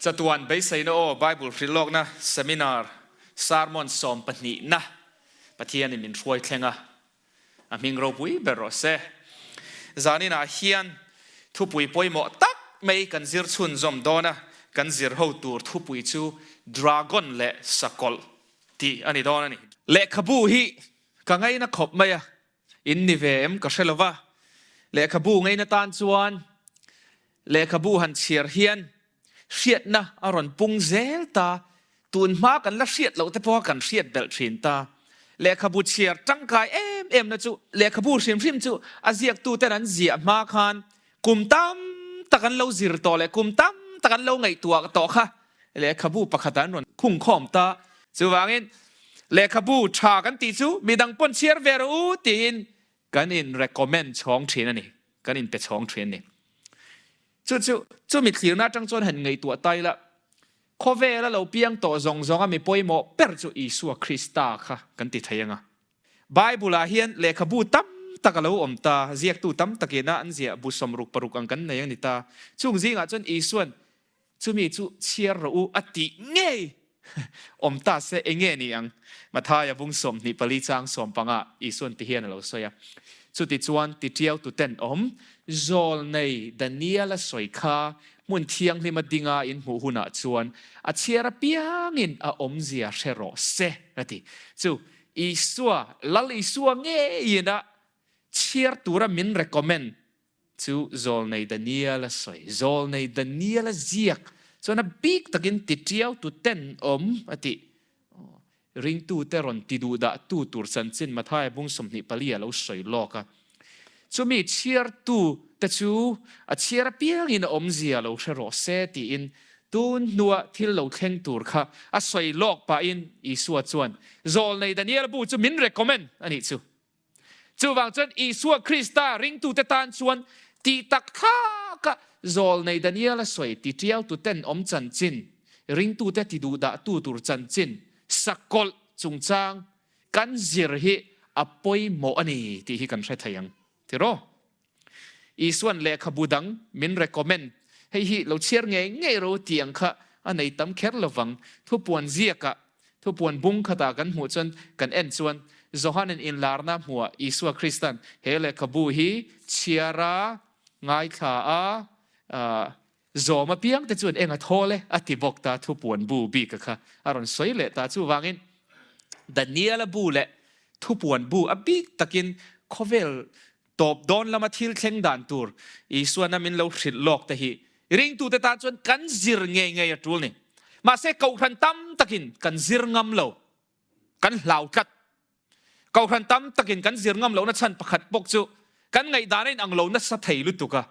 Chatuan beiseina aw Bible hrilhlawkna seminar sermon sawmpahnihna Pathianin min hruai thleng a, a hming ropui ber rawh se. Zaninah hian thupui pawimawh tak mai kan zir chhunzawm dawn a, kan zir ho tur thupui chu Dragon leh Sakawlh tih a ni dawn a ni. Lehkhabu hi ka ngaina khawp mai a, in ni ve em ka hre lo va, lehkhabu ngaina tan chuan lehkhabu han chhiar hian hriatna a rawn pung zel ta, tun hma kan la hriat loh te pawha kan hriat belh thin ta. Lehkhabu chhiar tangkai em em na chu lehkhabu hrim hrim chu a ziaktu ten an ziah hma khan kum tam tak an lo zir tawh leh kum tam tak an lo ngaihtuah tawh kha lehkhabu pakhat an rawn khung khawm ta. Chuvangin lehkhabu tha kan tih chu midang pawn chhiar ve rawh u tiin kan in recommend chhawng thin a ni, kan in pe chhawng thin a ni. Chu chu, chumi thlirna atang chuan han ngaihtuah ta ila, khawvela lo piang tawh zawng zawnga mi pawimawh ber chu Isua Krista kha kan ti thei anga. Bible-ah hian lehkhabu tam tak a lo awm ta, ziaktu tam takina an ziah bu 66 ang kan nei a ni ta. Chung zingah chuan Isua'n Chumi chu chhiar rawh u a tih ngei awm ta se eng nge ni ang? Mathaia bung 24 chang 15 Isua'n ti hian a lo sawi a. Chutichuan titiau tuten awm Zawlnei Daniel-a sawi kha hmun thianghlima dinga in hmuh hunah chuan a chhiar apiangin a awmzia hre rawh se a ti. Chu Isua, Lal Isua ngeiin a chhiar tura min recommend Chu Zawlnei Daniel a sawi. Zawlnei Daniel a ziak chuan a bik takin ti tiau tu ten awm a tih. Ringtute rawn ti duh dah tu tur chanchin Mathaia bung 24 a lo sawi lawk a. Chumi chhiartu te chu a chhiar apiangin a awmzia lo hre rawh se tiin tun hnua thil lo thleng tur kha a sawi lawk pahin Isua chuan Zawlnei Daniel bu chu min recommend a nih chu. Chuvang chuan Isua Krista ringtute tan chuan tih tak thlaka zawlnei Daniela sawi ti tiautu ten awm chanchin, ringtute ti duhdahtu tur chanchin, sakawlh chungchang kan zir hi a pawimawh a ni tih hi kan hre thei ang tiraw? Isua'n lehkhabu dang min recommend, hei hi lo chhiar ngei ngei ro tih ang kha a nei tam kher lovang. Thupuan ziakah, thupuan bung khatah kan hmuh chuan, kan en chuan, Johanan inlarna hmuah Isua Krista'n he lehkhabu hi chhiar a, ngaithla a, zawm apiang te chuan eng a thawl e a ti bawk ta, thupuan bu bika kha a rawn sawi leh ta. Chuvangin Daniela bu leh thupuan bu a bik takin khawvel Tawp dawn lama thil thleng dan tur Isuana min lo hrilh lawk te hi ringtute tan chuan kan zir ngei ngei a tul ni. Mahse kohhran tam takin kan zir ngam lo, kan hlau tlat. Kohhran tam takin kan zir ngam lohna chhan pakhat bawk chu kan ngaihdan a inang lo nasa thei lutuk a,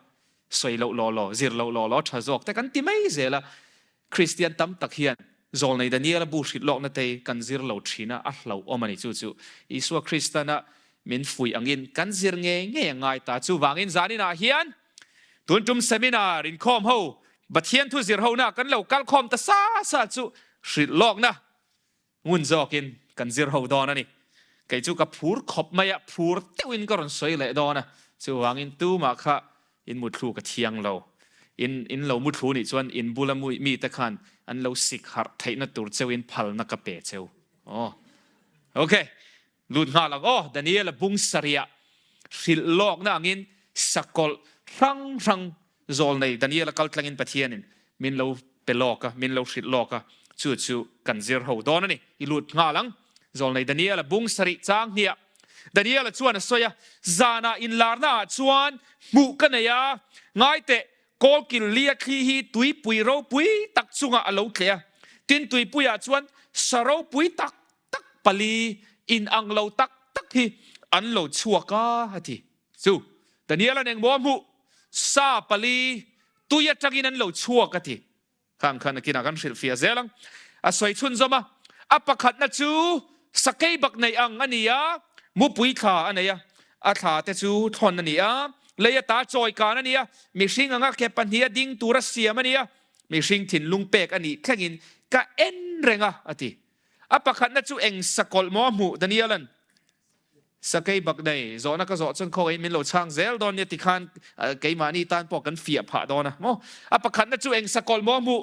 sawi loh law law, zir loh law law tha zawk te kan ti mai zel a. Kristian tam tak hian Zawlnei Daniela bu hrilh lawkna te kan zir lo thin a, a hlauhawm a ni. Chu chu Isua Kristana min fuih angin kan zir ngei ngei a ngai ta. Chuvangin zaninah hian tun tum seminar inkhawm ho Pathian thu zir hona kan lo kal khawm ta sa sa chu hrilh lawkna ngun zawkin kan zir ho dawn a ni. Kei chu ka phur khawp mai a, phur deuhin ka rawn sawi leh dawn a. Chuvangin tumah kha in muthlu ka thiang lo. In in lo muthlu nih chuan in bula mite khan an lo sik harh theihna tur cheuhin phalna ka pe cheu. Aw. Ok. Lut nghal ang aw. Daniel-a bung sarih hrilh lawkna angin sakawlh hrang hrang zawl nei Daniel-a kal tlangin Pathianin min lo pe lawk a, min lo hrilh lawk a, chu chu kan zir ho dawn a ni. I lut nghal ang. Zawlnei Daniel-a bung sarih chang hniah Daniel-a chuan a sawi a, Zanah inlarnaah chuan hmuh ka nei a, ngai teh, kawlkil lia thli hi tuipui ropui tak chungah a lo tleh a, tin tuipuiah chuan sa ropui tak tak pali inang lo tak tak hi an lo chhuak a, a ti. Chu Daniel-a'n engmaw a hmuh? Sa pali tui atangin an lo chhuak a ti. Khang khan nakinah kan hrilhfiah zel ang. A sawi chhunzawm a, a pakhatna chu sakei bak nei ang a ni a, mupui thla a nei a, a thla te chu thawn a ni a, lei ata chawi kan a ni a, mihring anga ke pahniha ding tura siam a ni a, mihring thinlung pek a nih thlengin ka en reng a, a ti. A pakhatna chu eng sakawlh maw a hmuh Daniel-a'n? Sakei bak nei, zawhna ka zawh chuan khawngaihin min lo chhang zel dawn nia tikhan keimahni tan pawh kan fiah phah dawn a maw? A pakhatna chu eng sakawlh maw a hmuh?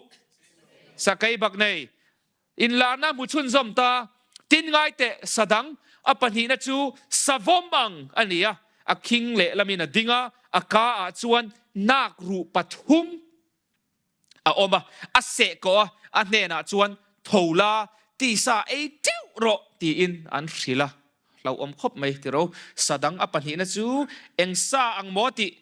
Sakei bak nei. Inlarna hmu chhunzawm ta. Tin ngai teh sa dang a pahnihna chu savawm ang a ni a, a khing lehlamin a ding a, a ka ah chuan nak ruh pathum a awm a, a seh kawh a, a hnenah chuan tho la, tisa ei teuh rawh tiin an hrilh a, hlauhawm khawp mai tiro. Sa dang a pahnihna chu eng sa ang maw tih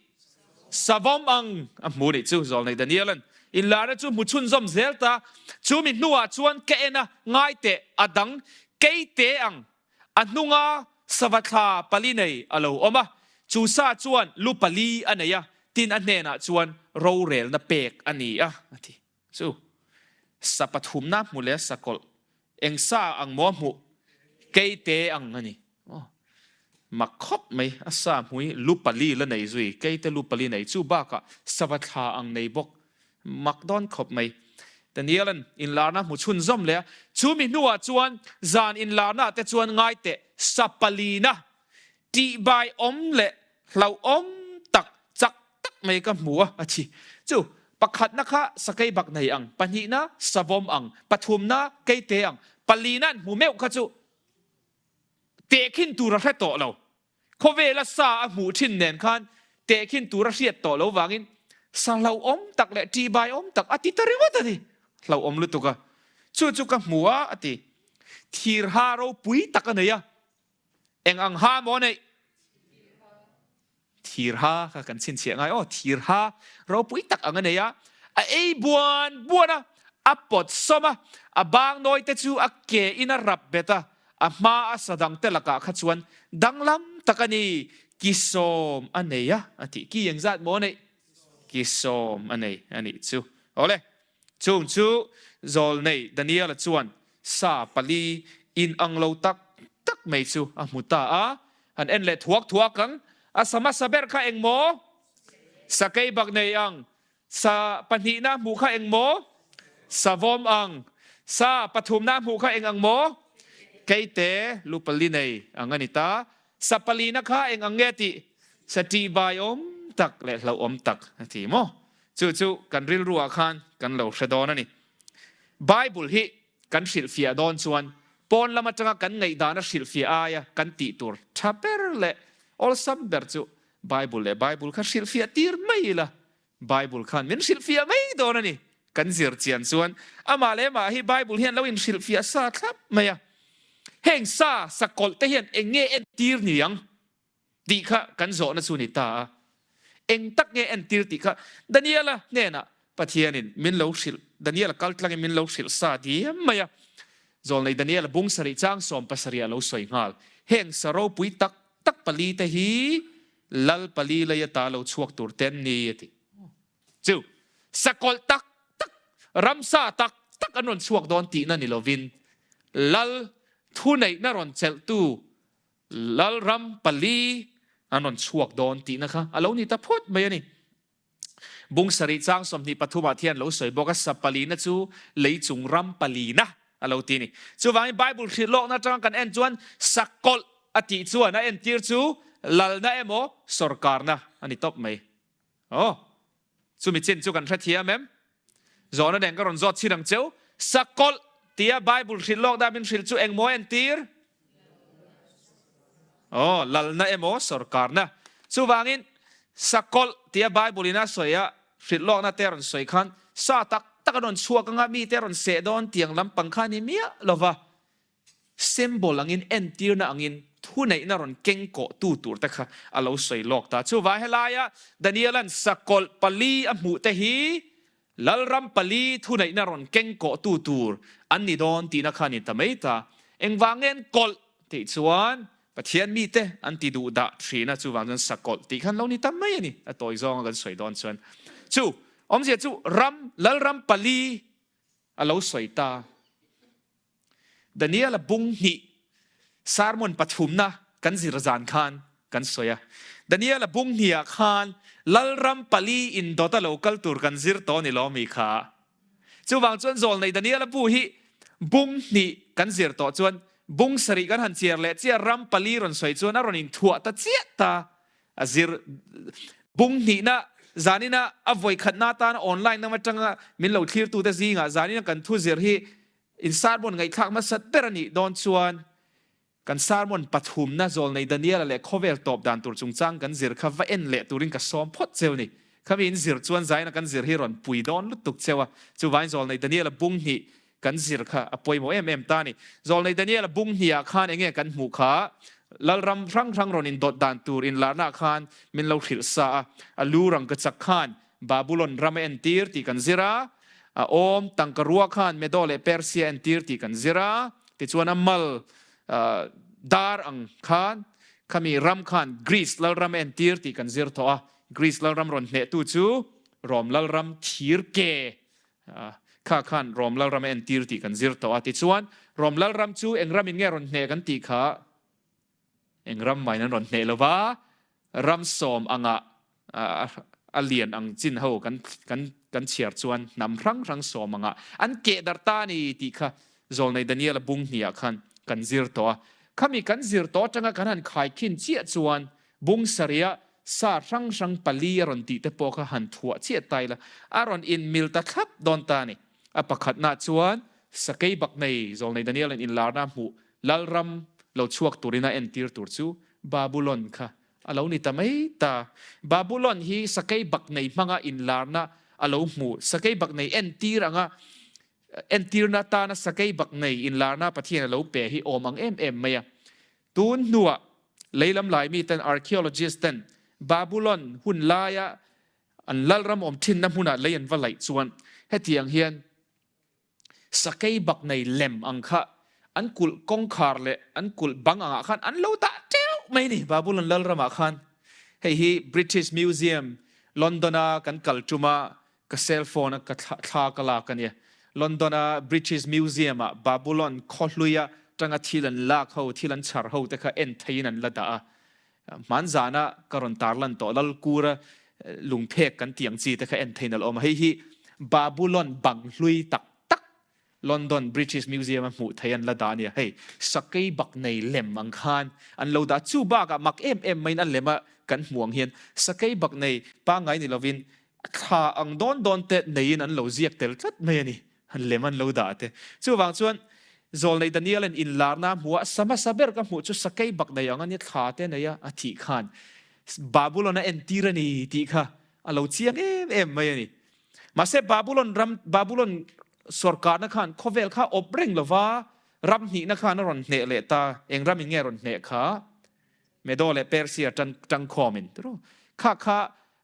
savawm ang a hmu nih chu Zawlnei Daniel-a'n inlarna chu hmu chhunzawm zel ta. Chu mi hnuah chuan ka en a, ngai teh a dang keite ang A hnunga sava thla pali nei a lo awm a, chu sa chuan lu pali a nei a, tin a hnenah chuan rorelna pek a ni a, a ti. Chu sa pathumna hmu leh sakawlh eng sa ang maw hmuh keite ang a ni. Aw, mak khawp mai, a sa hmui lu pali la nei zui, keite lu pali nei, chu bakah sava thla ang nei bawk. Mak dawn khawp mai. Daniel-a'n inlarna hmu chhunzawm leh a, chu mi hnuah chuan zan inlarnaah te chuan ngai teh sa palina tihbai awm leh hlauhawm tak chak tak mai ka hmu a, a thi. Chu pakhatna kha sakei bak nei ang, pahnihna savawm ang, pathumna keite ang, palina an hmu meuh kha chu tehkhin tur a hre tawh lo. Khawvela sa a hmuh thin nen khan tehkhin tur a hriat tawh lo vangin sa hlauhawm tak leh ṭihbaiawm tak a ti ta ringawt a ni. Hlauhawm lutuk a. Chu chu ka hmu a, a ti. Thir ha ropui tak a nei a. Eng ang ha maw a neih? Thir ha kha kan chhinchhiah ngai aw. Thir ha ropui tak ang a nei a. A ei buan buan a, a pawt sawm a, a bang nawi te chu a ke in a rap bet a. A hma a sa dangte lakah kha chuan danglam tak a ni, ki sawm a nei a, a tih. Ki engzat maw a neih? Ki sawm a nei a nih chu. Awle, chung chu Zawlnei Daniela chuan sa pali inang lo tak tak mai chu a hmu ta a. Han en leh thuak thuak ang, a sa hmasa ber kha eng maw? Sakei bak nei ang, Sa pahnihna hmuh kha eng maw? Savawm ang. Sa pathumna hmuh kha eng ang maw? Keite lu pali nei ang a ni ta. Sa palina kha eng ang nge tih? Sa ṭihbai awm tak leh hlauhawm tak a ti maw? Chu chu kan rilruah khan kan lo hre dawn a ni. Bible hi kan hrilhfiah dawn chuan pawn lam atanga kan ngaihdan a hrilhfiah aia kan tih tur tha ber leh awlsam ber chu Bible leh Bible kha hrilhfiah tir mai ila, Bible khan min hrilhfiah mai dawn a ni. Kan zir chian chuan amah leh amah hi Bible hian lo inhrilhfiah sa thlap mai a. Heng sa sakawlh te hian eng nge entir ni ang tih kha kan zawhna chu ni ta a. Eng tak nge entir tih kha Daniela hnenah Pathianin min lo hrilh, Daniela kal tlangin min lo hrilh sa diam mai a. Zawlnei Daniela bung sarih chang 70 a lo sawi nghal. Heng sa ropui tak tak pali te hi Lal pali lei ata lo chhuak tur te an ni a ti. Chu sakawlh tak tak, ramsa tak tak an rawn chhuak dawn tihna ni lovin Lal thuneihna rawn chelhtu Lalram pali an rawn chhuak dawn tihna kha a lo ni ta phawt mai a ni. Bung sarih chang 23 ah thian lo sawi bawk a, sa palina chu lei chung ram palina a lo ti a ni. Chuvangin Bible hrilh lawkna atanga kan en chuan sakawlh a tih chuan a entir chu lalna emaw sawrkarna a ni tawp mai. Aw, chumi chin chu kan hrethiam em? Zawhna nen ka rawn zawt chin ang cheu. Sakawlh tia Bible hrilh lawk dah min hrilh chu engmaw entir? Aw, lalna emaw sawrkarna. Chuvangin sakawlh tia Bible in a sawi a, hrilh lawkna te a rawn sawi khan sa tak tak an rawn chhuak anga mite a rawn seh dawn tiang lampang kha a ni miah lova. Symbol angin, entirna angin, thuneihna rawn keng kawhtu tur te kha a lo sawi lawk ta. Chuvang helaia Daniela'n sakawlh pali a hmuh te hi Lalram pali thuneihna rawn keng kawhtu tur an ni dawn tihna kha a ni ta mai ta. Engvang nge an kawlh tih chuan Pathian mite an ti duh dah thin a, chuvang chuan sakawlh tih khan lo ni ta mai a ni, a tawi zawnga kan sawi dawn chuan. Chu awmzia chu ram, Lalram pali a lo sawi ta. Daniela bung hnih sermon pathumna kan zir zan khan kan sawi a. Daniela bung hnihah khan Lalram pali indawta lo kal tur kan zir tawh ni lawmi kha. Chuvang chuan zawlnei Daniela bu hi bung hnih kan zir tawh chuan bung sarih kan han chiar leh chiah ram pali rawn sawi chuan a rawn inthuah ta chiah ta. A zir bung hnihna. Zanina a vawikhatna atana online lam atanga min lo thlirtute zingah zanina kan thu zir hi in sermon ngaihthlak hmasat ber a nih dawn chuan kan sermon pathumna Zawlnei Daniela leh khawvel tawp dan tur chungchang kan zir kha va en leh turin ka sawm phawt cheu ni. Khami in zir chuan zaina kan zir hi rawn pui dawn lutuk cheu a, chuvangin Zawlnei Daniela bung hnih kan zir kha a pawimawh em em ta a ni. Zawlnei Daniela bung hniah khan enge kan hmuh kha Lalram hrang hrang rawn indawt dan tur inlarnaah khan min lo hrilh sa a, a lu rangkachak khan Babulon ram a entir tih kan zir a, a awm tangka rua khan Medo leh Persia a entir tih kan zir a, tichuan a mal dar ang khan khami ram khan Greece lalram a entir tih kan zir tawh a, Greece lalram rawn hnehtu chu Rom lalram thir ke Kha khan Rom Lalram a entir tih kan zir tawh a. Tichuan, Rom Lalram chu eng ramin nge rawn hneh kan tih kha eng ram mahin an rawn hneh lo va, ram sawm anga a lian ang chin ho kan kan kan chhiar chuan hnam hrang hrang sawm anga an keh darh ta a ni tih kha Zawlnei Daniela bung hniah khan kan zir tawh a. Khami kan zir tawh atanga kan han khaikhin chiah chuan Bung sarih sa hrang hrang pali a rawn tih te pawh kha han thuah chiah ta ila, a rawn inmil ta thlap dawn ta a ni. A pakhatnaah chuan sakei bak nei Zawlnei Daniel-a'n inlarna a hmuh Lalram lo chhuak turin a entir tur chu Babulon kha a lo ni ta mai ta. Babulon hi sakei bak nei hmanga inlarna a lo hmuh, sakei bak nei entir anga entirna atana sakei bak nei inlarna Pathian a lo pe hi awm ang em em mai a. Tun hnuah leilam lai miten archaeologist ten Babulon hun laia an lalram awm thinna hmunah lei an va laih chuan hetiang hian sakei bak nei lem ang kha an kulh kawngkhar leh an kulh bang angah khan an lo dah teuh mai a ni Babulon lalramah khan. Hei hi British Museum London a kan kal tuma Ka cell phone a ka thla ka lak a nia. London a British Museum ah Babulon khawhlui a tanga thil an lak ho, thil an chhar ho te kha en theiin an la dah a. Hmanzan a ka rawn tarlan tawh Lalkura lungphek kan tih ang chi te kha en theiin a la awm a. Hei hi Babulon bang hlui tak tak London British Museum a hmuh theih an la dah a nia. Hei sakei bak nei lem ang khan an lo dah. Chu bakah mak em em maiin a lem a kan hmuh ang hian sakei bak nei pangngai ni lovin thla ang dawn dawn te neiin an lo ziak tel tlat mai a ni. An lem an lo dah te. Chuvang chuan Zawlnei Daniel-a'n inlarna a hmu a, sa hmasa ber ka hmuh chu sakei bak nei ang a nia, thla te nei a, a thih khan Babulon a entir a ni tih kha a lo chiang em em mai a ni. Mahse Babulon ram, Babulon sawrkarna khan khawvel kha awp reng lova ram hnihna khan a rawn hneh leh ta. Eng ramin nge a rawn hneh kha? Medo leh Persia tan tangkhawmin tiraw? Kha kha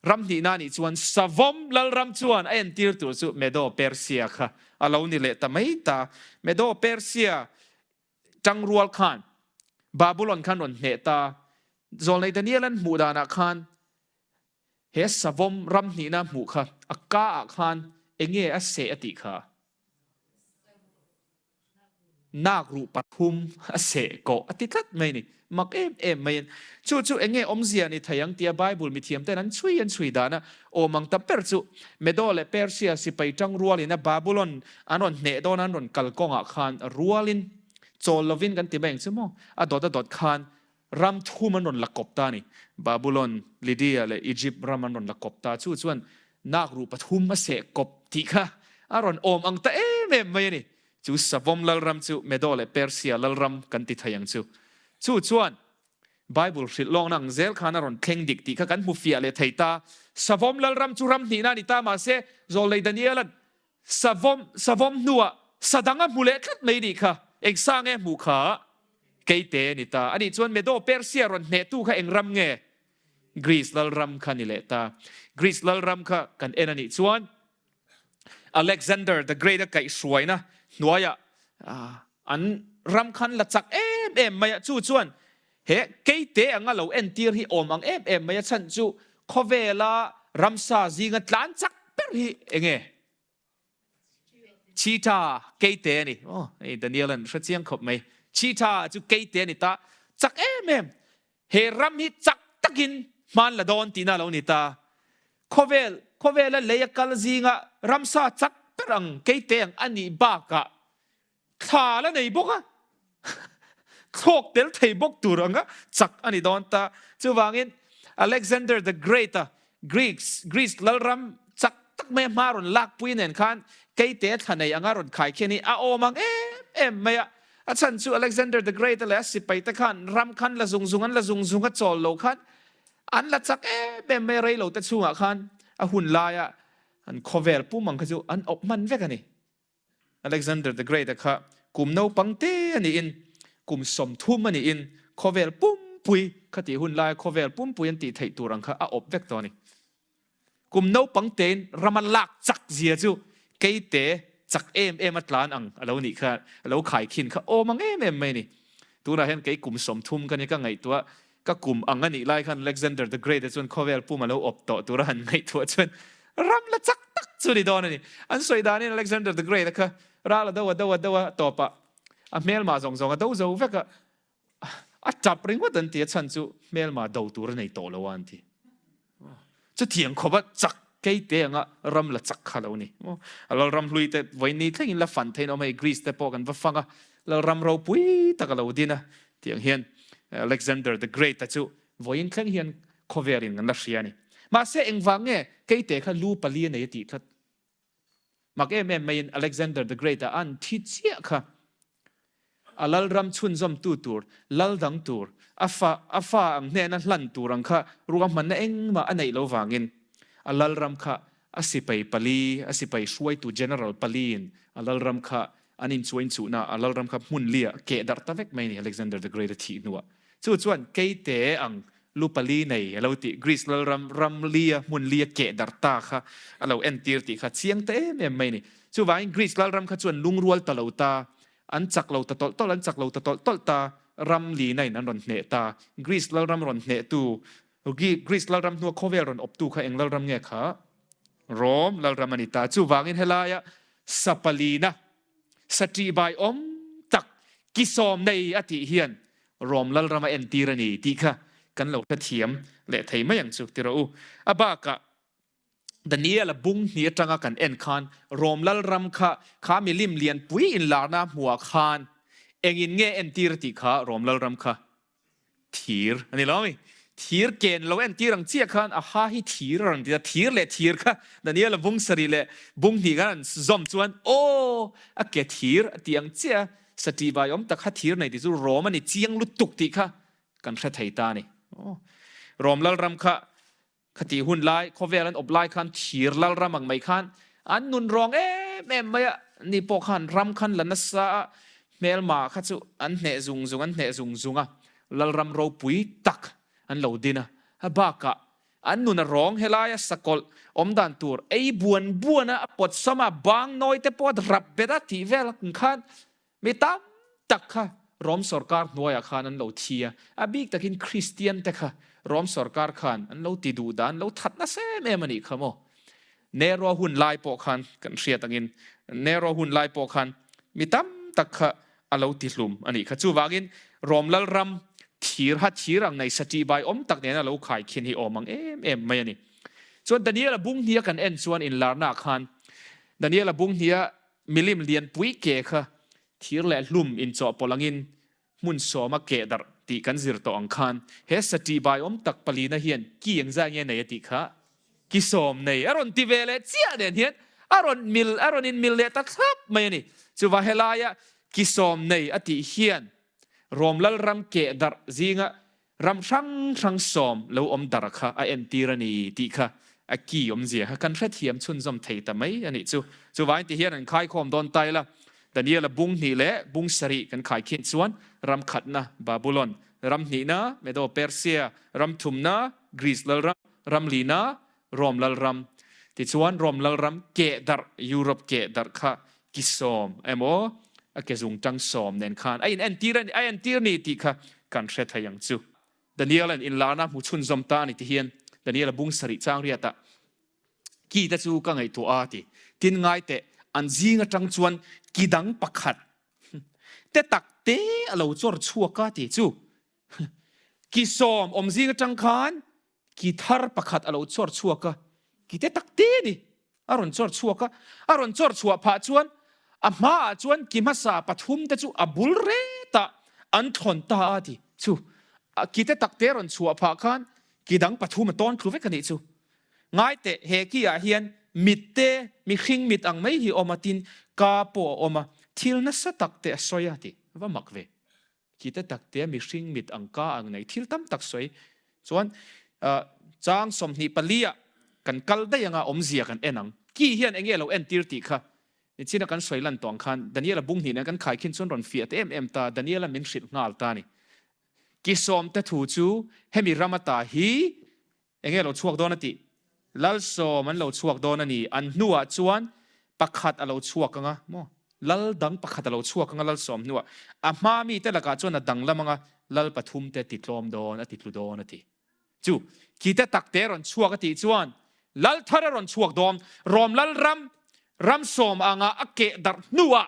ram hnihna anih chuan Savawm Lalram chuan a entir tur chu Medo Persia kha a lo ni leh ta mai ta. Medo Persia tangrual khan Babulon khan rawn hneh ta. Zawlnei Daniel an hmuh danah khan He savawm ram hnihna hmuh kha a ka ah khan enge a seh a tih kha? Nak ruh pathum a seh kawh a ti tlat mai ni. Mak em em mai in. Chu chu enge awmzia ni thei ang tia Bible mithiam ten an chhui an chhui dan a, awm ang ta ber chu Medo leh Persia sipai tang rualin a Babulon an rawn hneh dawn an rawn kal kawngah khan rualin chawl lovin kan ti mai ang chu maw a dawt a dawt khan Ram thum an rawn la kawp ta a ni. Babulon, Lydia leh Egypt ram an rawn la kawp ta. Chu chuan nakruh pathum a seh kawp tih kha a rawn awm ang ta em em mai a ni. Chu Savawm lalram chu Medo leh Persia lalram kan ti thei ang chu. Chu chuan Bible hrilh lawngna ang zel khan a rawn thleng dik tih kha kan hmu fiah leh thei ta. Savawm lalram chu ram hnihna a ni ta mahse Zawlnei Daniela'n Savawm, savawm hnuah sa dang a hmu leh tlat mai nih kha. Eng sa nge hmuh kha? Keite a ni ta. Anih chuan Medo Persia rawn hnehtu kha eng ram nge? Greece lalram kha ni leh ta. Greece lalram kha kan en anih chuan Alexander the Great a kaihhruaina hnuaiah an ram khan la chak em em mai a. Chu chuan he keite anga lo entir hi awm ang em em mai a chhan chu khawvela ramsa zinga tlan chak ber hi enge? Cheetah, keite a ni. Aw, hei Daniel an hre chiang khawp mai. Cheetah chu keite a ni ta. Chak em em. He ram hi chak takin hman la dawn tihna a lo ni ta. Khawvel, khawvela lei a kal zinga ramsa chak ber ang keite ang a nih bakah thla la nei bawk a, thlawk tel thei bawk tur anga chak a ni dawn ta. Chuvangin Alexander the Great-a. Greeks, Greece lalram chak tak mai a hma rawn lakpui nen khan keite thla nei anga rawn khai khian hi a awm ang em em mai a. A chhan chu Alexander the Great-a leh a sipaite khan ram khan la zung zung an la zung zung a chawl lo khan an la chak em em mai a rei lo te chhungah khan a hun laia an khawvel pum ang kha chu an awp hman vek a ni. Alexander the Great-a kha kum naupang te a niin kum 30 a niin khawvel pumpui khatih hun laia khawvel pumpui an tih theih tur ang kha a awp vek tawh a ni. Kum naupang tein rama lak chak zia chu keite chak em em a tlan ang a lo nih kha, a lo khaikhin kha awm ang em em mai a ni. Tunah hian kei kum 30 ka ni ka ngaihtuah, ka kum ang a nih lai khan Alexander the Great-a chuan khawvel pum a lo awp tawh tura han ngaihtuah chuan ram la chak tak chu a ni dawn a ni. An sawi danin Alexander the Great-a kha ral a do a do a do a tawpah a hmelmah zawng zawng a do zo vek a, A tap ringawt an ti, a chhan chu hmelma do tur a nei tawh lo a an ti. Chutiang khawp a chak keite anga ram la chak kha lo ni. A lalram hlui te vawiin thlengin la fan theiin a awm hei, Greece te pawh kan va fang a, lalram ropui tak a lo din a, tiang hian Alexander the Great a chu vawiin thleng hian khawvelin kan la hria a ni. Mahse engvang nge keite kha lu pali a nei a tih tlat? Mak em em maiin Alexander the Great-a an thi chiah kha a lalram chhunzawmtu tur, lal dang tur, a fa a fa ang hnena hlan tur ang kha ruahmanna engmah a neih lo vangin a lalram kha a sipai pali, a sipai hruaitu general paliin a lalram kha an inchuainchuhna a lalram kha hmun lia keh darh ta vek mai a ni Alexander the Great-a thih hnuah. Chu chuan keite ang lu pali nei a lo tih, Greece lalram ram lia hmun lia keh darh ta kha a lo entir tih kha chiang ta em em mai a ni. Chuvangin Greece lalram kha chuan lungrual ta lo ta, an chak lo ta tawlh tawlh, an chak lo ta tawlh tawlh ta, ram lina in an rawn hneh ta. Greece lalram rawn hnehtu, Greece lalram hnua khawvel rawn awptu kha eng lalram nge kha? Rome lalram a ni ta. Chuvangin helaia sa palina Saṭihbai awm tak kisawm nei a tih hian Rom lalram a entir a ni tih kha kan lo hrethiam leh thei mai ang chu ti rawh u. A bakah Daniel-a bung hnih atanga kan en khan Rom lalram kha kha milim lianpui inlarna hmuah khan engin nge entir a tih kha Rom lalram kha Thir a ni lo ami? Thir ken lo entir ang chiah khan a ha hi thir a rawn ti a, thir leh thir kha Daniel-a bung sarih leh bung hnih khan an zawm chuan aw a ke thir a tih ang chiah a, satih vai awm tak kha thir nei tih chu Rom a ni chiang lutuk tih kha kan hre thei ta a ni. Rom lalram kha Khatih hun lai, khawvel an awp lai khan thir lal ram ang mai khan an nun rawng em em mai a, ni pawh khan ram khan la nasa a, hmelma kha chu an hneh zung zung an hneh zung zung a, lalram ropui tak an lo din a, a bakah an nun a rawng helaia sakawlh awm dan tur ei buan buan a, a pawt sawm a, bang nawi te pawh a rap bet a tih vel ang khan Mi tam tak kha Rom sorkar hnuaiah khan an lo thi a, a bik takin Kristian te kha Rom sorkar khan an lo ti duh dan, an lo that nasa em em a nih kha maw. Nero hun lai pawh khan kan hriat angin Nero hun lai pawh khan mi tam tak kha a lo ti hlum a nih kha. Chuvangin Rom lalram thir ha thir ang nei saṭihbai awm tak nena lo khaikhin hi awm ang em em mai a ni. Chuan Daniel-a bung hnia kan en chuan inlarnaah khan Daniel-a bung hnia Milim lianpui ke kha thir leh hlum inchawhpawlh angin hmun sawma keh darh tih kan zir tawh ang khan he saṭihbai awm tak palina hian ki engzah nge nei a tih kha ki sawm nei a rawn ti ve leh chiah nen hian a rawn mil a rawn inmil leh ta thlap mai a ni. Chuvah helaia ki sawm nei a tih hian Rom lalram keh darh zinga Ram hrang hrang sawm lo awm dar kha a entir a ni tih kha a ki awmzia kha kan hrethiam chhunzawm thei ta mai a nih chu. Chuvangin ti hian an khaikhawm dawn ta ila, Daniel-a bung hnih leh bung sarih kan khaikhin chuan ram khatna Babulon, ram hnihna Medo-Persia, ram thumna Greece lalram, ram lina Rome lalram. Tichuan Rome lalram keh darh, Europe keh darh kha ki sawm emaw a ke zungtang sawm nen khan a in entir a ni, a entir ni tih kha kan hre thei ang chu. Daniel-a'n inlarna hmu chhunzawm ta a ni ti hian Daniel-a bung sarih chang riatah ki te chu ka ngaihtuah a ti. Tin ngai teh, an zing atang chuan ki dang pakhat te tak te a lo chawr chhuak a ti chu. Ki sawm awm zing atang khan Ki thar pakhat a lo chawr chhuak a, ki te tak te a ni. A rawn chawr chhuak a, a rawn chawr chhuah phah chuan a hmaah chuan ki hmasa pathum te chu a bul retah an thawn ta a ti. Chu ki te tak te a rawn chhuah phah khan ki dang pathum a tawn thlu vek a nih chu. Ngai teh, he ki ah hian mit te, mihring mit ang mai hi awm a, tin ka pawh a awm a, thil nasa tak te a sawi a ti. Va mak ve. Ki te tak te mihring mit ang ka ang nei thil tam tak sawi chuan chang 24 ah kan kal daih anga awmzia kan en ang. Ki hian enge lo entir tih kha nichina kan sawi lan tawh ang khan Daniela bung hnih nen kan khaikhin chuan rawn fiah te em em ta, Daniela min hrilh nghal ta a ni. Ki sawmte thu chu hemi ram ata hi Enge lo chhuak dawn a tih? Lalsawm an lo chhuak dawn a ni. An hnuah chuan pakhat a lo chhuak ang a, maw? Lal dang pakhat a lo chhuak ang a Lalsawm hnuah. A hma mite lakah chuan a danglam ang a, Lal pathumte ti tlawm dawn, a ti tlu dawn a ti. Chu, khite takte rawn chhuak a tih chuan Lal thar a rawn chhuak dawn. Rom Lal ram, ram sawm anga a keh darh hnuah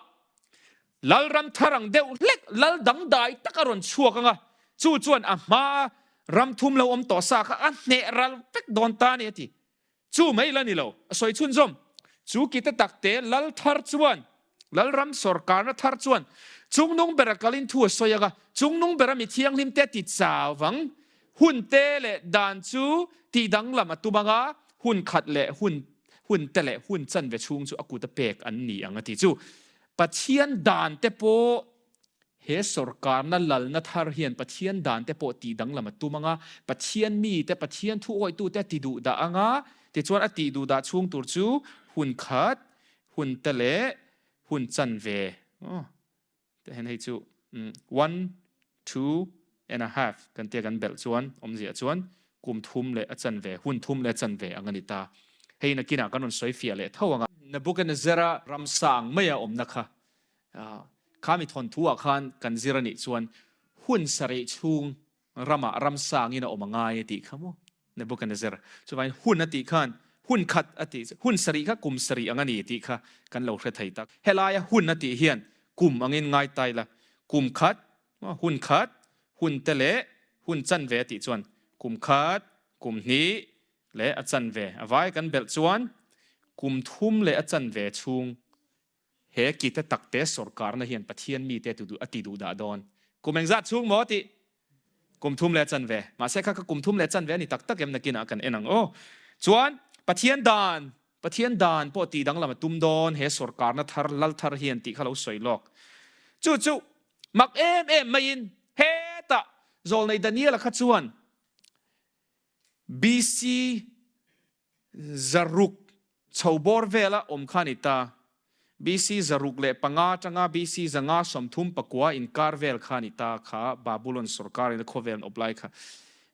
Lalram thar ang deuh hlek lal dangdai tak a rawn chhuak ang a, chu chuan a hmaa ram thum lo awm tawh sa kha a hneh ral vek dawn ta a ni a ti. Chu mai la ni lo, a sawi chhunzawm. Chu kite takte lal thar chuan, lalram sawrkarna thar chuan chungnung bera kalin thu a sawi ang a, chungnung bera mi thianghlimte a ti chau vang. Hunte leh dan chu tih danglam a tum ang a, hun khat leh hun hunte leh hun chanve chhung chu a kut a pek an ni ang a ti. Chu Pathian dan te pawh he sawrkarna lalna thar hian Pathian dan te pawh tih danglam a tum ang a, Pathian mite, Pathian thu awihtute a ti duh dah ang a, tichuan a tih duh dah chhung tur chu hun khat, hun te leh hun chanve, aw tah hian hei chu one, two and a half kan tia kan belh chuan awmzia chuan kum thum leh a chanve, hun thum leh a chanve ang a ni ta. Hei nakinah kan rawn sawi fiah leh tho ang a. Nebuchadnezzar-a ramsa ang maia awmna kha kha mi thawnthu-ah khan kan zir a nih chuan hun sarih chhung ramah ramsa angin a awm a ngai a tih kha maw Nebuchadnezzar. Chuvangin hun a tih khan hun khat a tih hun sarih kha kum sarih ang a ni tih kha kan lo hre thei tak. Helaia hun a tih hian kum angin ngai ta ila kum khat Hun khat, hun te leh hun chanve a tih chuan kum khat, kum hnih leh a chanve a vai kan belh chuan kum thum leh a chanve chhung he kite takte sawrkarna hian Pathian mite a ti duh dah dawn. Kum engzat chhung maw tih? Kum thum leh a chanve. Mahse kha kha kum thum leh a chanve a ni tak tak em nakinah kan en ang aw. Chuan Pathian dan, Pathian dan pawh tih danglam a tum dawn he sawrkarna thar, lal thar hian tih kha lo sawi lawk. Chu chu Mak em em maiin hetah Zawlnei Daniela kha chuan BC 600 chho bawr vela awm kha a ni ta. BC 605 atanga BC 539 inkar vel kha a ni ta kha Babulon sawrkarin a khawvel an awp lai kha.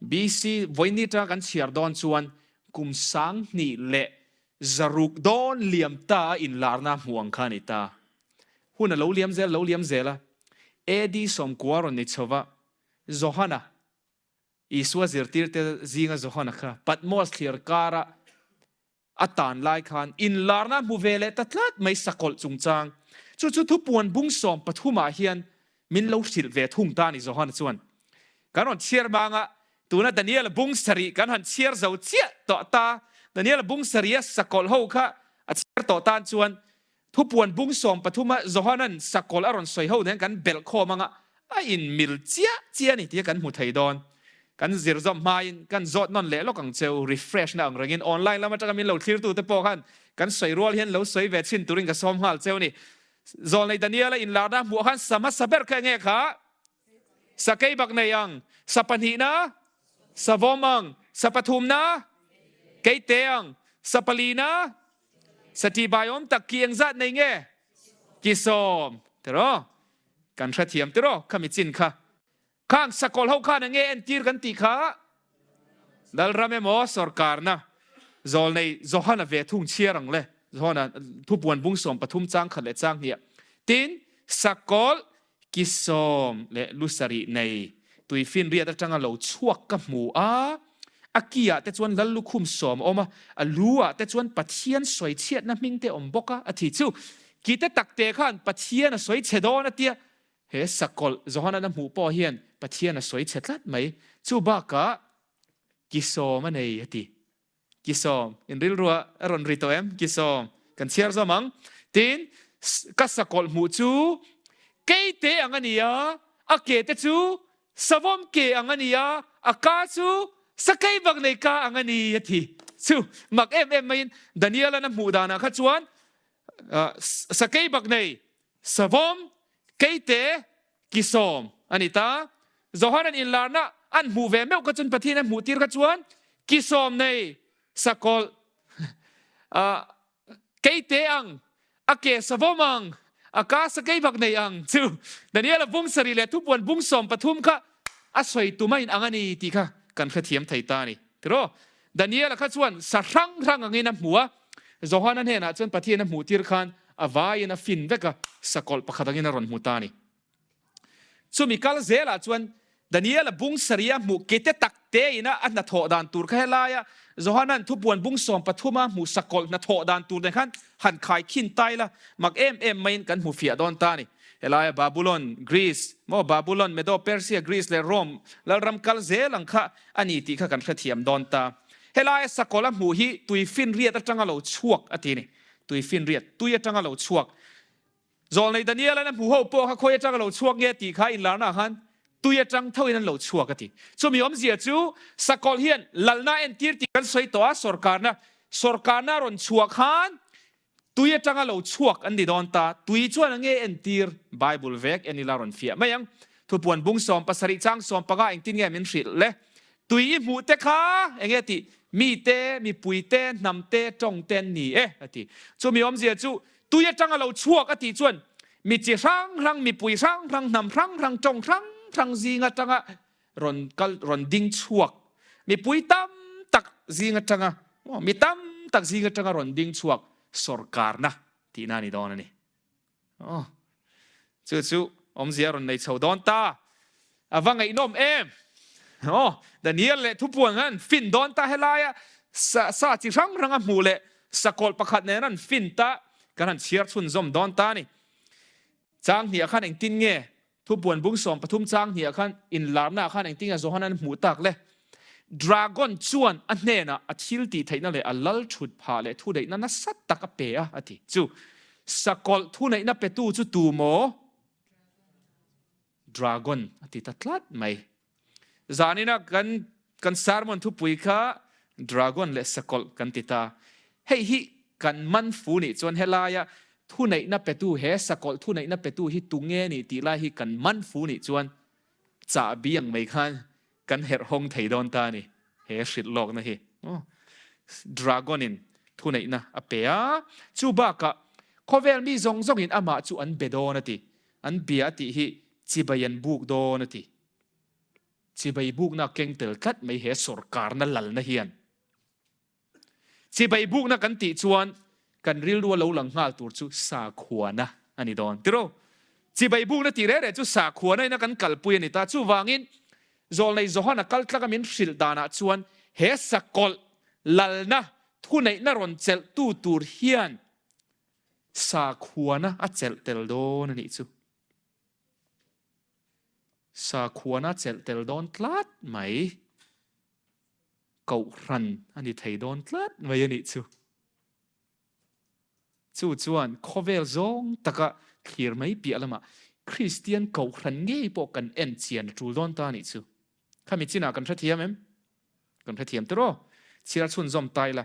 BC vawiin atanga kan chhiar dawn chuan kum 2100 dawn liam ta a inlarna hmuh ang kha a ni ta. Hun a lo liam zel, lo liam zel a. AD 90 rawn ni chho va, Johana, Isua zirtirte zinga Johana kha Patmos thliar kara a tan lai khan inlarna a hmu ve leh ta tlat mai sakawlh chungchang. Chu chu thupuan bung 13 ah hian min lo hrilh ve thung ta a ni Johana chuan. Kan rawn chhiar mang a, tuna Daniela bung sarih kan han chhiar zo chiah tawh ta. Daniela bung sarih a sakawlh ho kha a chhiar tawh tan chuan Thupuan bung 13 a Johanan sakawlh a rawn sawi ho nen kan belh khawm anga a inmil chiah chiah a ni tih kan hmu thei dawn. Kan zir zawm hmain kan zawt nawn leh lawk ang cheu, refresh na ang rengin online lam atanga min lo thlirtute pawh khan kan sawi rual hian lo sawi ve chhin turin ka sawm nghal cheu a ni. Zawlnei Daniela inlarna hmuh khan sa hmasa ber kha enge kha? Sakei bak nei ang, sa pahnihna, savawm ang, sa pathumna, keite ang, sa palina, Sati baiawm tak ki engzat nei nge? Ki sawm. Tiraw? Kan hrethiam tiraw khami chin kha. Khang sakawlh ho khan enge entir kan tih kha? Lalram emaw sawrkarna zawlnei Johana ve thung chhiar ang le. Johana thupuan bung 13 chang khat leh chang hniah. Tin, sakawlh Ki sawm leh lu sarih nei tuifinriat atanga lo chhuak ka hmu a, a ki ah te chuan lal lukhum sawm a awm a, a lu ah te chuan Pathian sawi chhiatna hming te awm bawk a, a thi chu. Ki te tak te khan Pathian a sawi chhe dawn a tia, he sakawlh Johana-na hmuh pawh hian Pathian a sawi chhe tlat mai. Chu bakah ki sawm a nei a ti. Ki sawm, in rilrua a rawn ri tawh em? Ki sawm, kan chhiar zawm ang. Tin, ka sakawlh hmuh chu keite ang a ni a, a ke te chu savawm ke ang a ni a, a ka chu Sakeibaknei ka ang a ni, a ti. Chu mak em em maiin Daniel-a'n a hmuh danah kha chuan Sakeibaknei savawm keite kisawm a ni ta. Johan-a'n inlarna an hmuh ve meuh kha chuan Pathian a hmuh tir kha chuan kisawm nei sakawlh Keite ang, a ke savawm ang, a ka sakei bak nei ang chu Daniela bung sarih leh thupuan bung 13 kha a sawi tum a in ang a ni tih kha kan hrethiam thei ta a ni. Tiraw? Daniela kha chuan sa hrang hrang angin a hmu a, Johana hnenah chuan Pathian a hmuh tir khan a vaiin a fin vek a, sakawlh pakhat angin a rawn hmu ta a ni. Chumi kal zelah chuan Daniela bung sarih a hmuh kete tak te ina a hnathawh dan tur kha helaia Johana'n thupuan bung 13 a hmuh sakawlh hnathawh dan tur nen khan han khai khin tai la, mak em em maiin kan hmu fiah dawn ta a ni. Helaia Babulon, Greece, maw Babulon, Medo, Persia, Greece leh Rome lalram kal zel ang kha a ni tih kha kan hrethiam dawn ta. Helaia sakawlh a hmuh hi tuifinriat atanga lo chhuak a ti a ni. Tuifinriat, tui atanga lo chhuak. Zawlnei Daniel-a'n a hmu ho pawh kha khawi atang a lo chhuak nge tih kha inlarna ah khan tui atang thoin an lo chhuak a ti. Chumi awmzia chu sakawlh hian lalna a entir tih kan sawi tawh a, sawrkarna sawrkarna a rawn chhuah khan tui atanga lo chhuak an ni dawn ta. Tui chuan a nge entir? Bible vek en ila rawn fiah mai ang. Thupuan bung 17 chang 15 engtin nge min hrilh le? Tui i hmuh te kha eng nge tih? Mi te, mipui te, hnam te, tawng te an ni e a ti. Chumi awmzia chu tui atanga lo chhuak a tih chuan mi chi hrang hrang, mipui hrang hrang, hnam hrang hrang, tawng hrang hrang zing atanga rawn kal, rawn ding chhuak, mipui tam tak zing atanga, mi tam tak zing atanga rawn ding chhuak sawrkarna tihna a ni dawn a ni. Aw, chu chu awmzia rawn nei chho dawn ta. A va ngaihnawm em! Aw, Daniel leh thupuan khan fin dawn ta helaia sa, sa chi hrang hrang a hmuh leh sakawlh pakhat nen an fin ta kan han chhiar chhunzawm dawn ta a ni. Chang hniah khan engtin nge Thupuan bung 13 chang hniah khan inlarnaah khan engtin nge Johan an hmuh tak le? Dragon chuan a hnenah a thil tih theihna leh a lal thut phah leh thuneihna nasa tak a pe a, a ti. Chu sakawlh thuneihna petu chu tu maw? Dragon a ti ta tlat mai. Zanina kan kan sermon thupui kha Dragon leh sakawlh kan ti ta. Hei hi kan man fu nih chuan helaia thuneihna petu he sakawlh thuneihna petu hi tunge nih tih lai hi kan man fu nih chuan chahbi ang mai khan kan herh hawng thei dawn ta a ni he hrilh lawkna hi. Dragon in thuneihna a pe a, chu bakah khawvel mi zawng zawngin amah chu an be dawn a ti. An bia a tih hi chibai an buk dawn a ti. Chibai bukna keng tel tlat mai he sawrkarna lalna hian. Chibai bukna kan tih chuan kan rilru a lo lang nghal tur chu sakhuana a ni dawn. Tiraw? Chibai bukna tih reh reh chu sakhuana ina kan kalpui a ni ta. Chuvangin Zawlnei Johana kal tlaka min hrilh danah chuan he sakawlh lalna thuneihna rawn chelhtu tur hian sakhuana a chelh tel dawn a nih chu. Sakhuana chelh tel dawn tlat mai. Kohhran a ni thei dawn tlat mai a nih chu. Chu chuan khawvel zawng taka thlir mai piah lamah Kristian kohhran ngei pawh kan en chian a tul dawn ta a nih chu. Khami chinah kan hrethiam em? Kan hrethiam tiraw? Chhiar chhunzawm ta ila.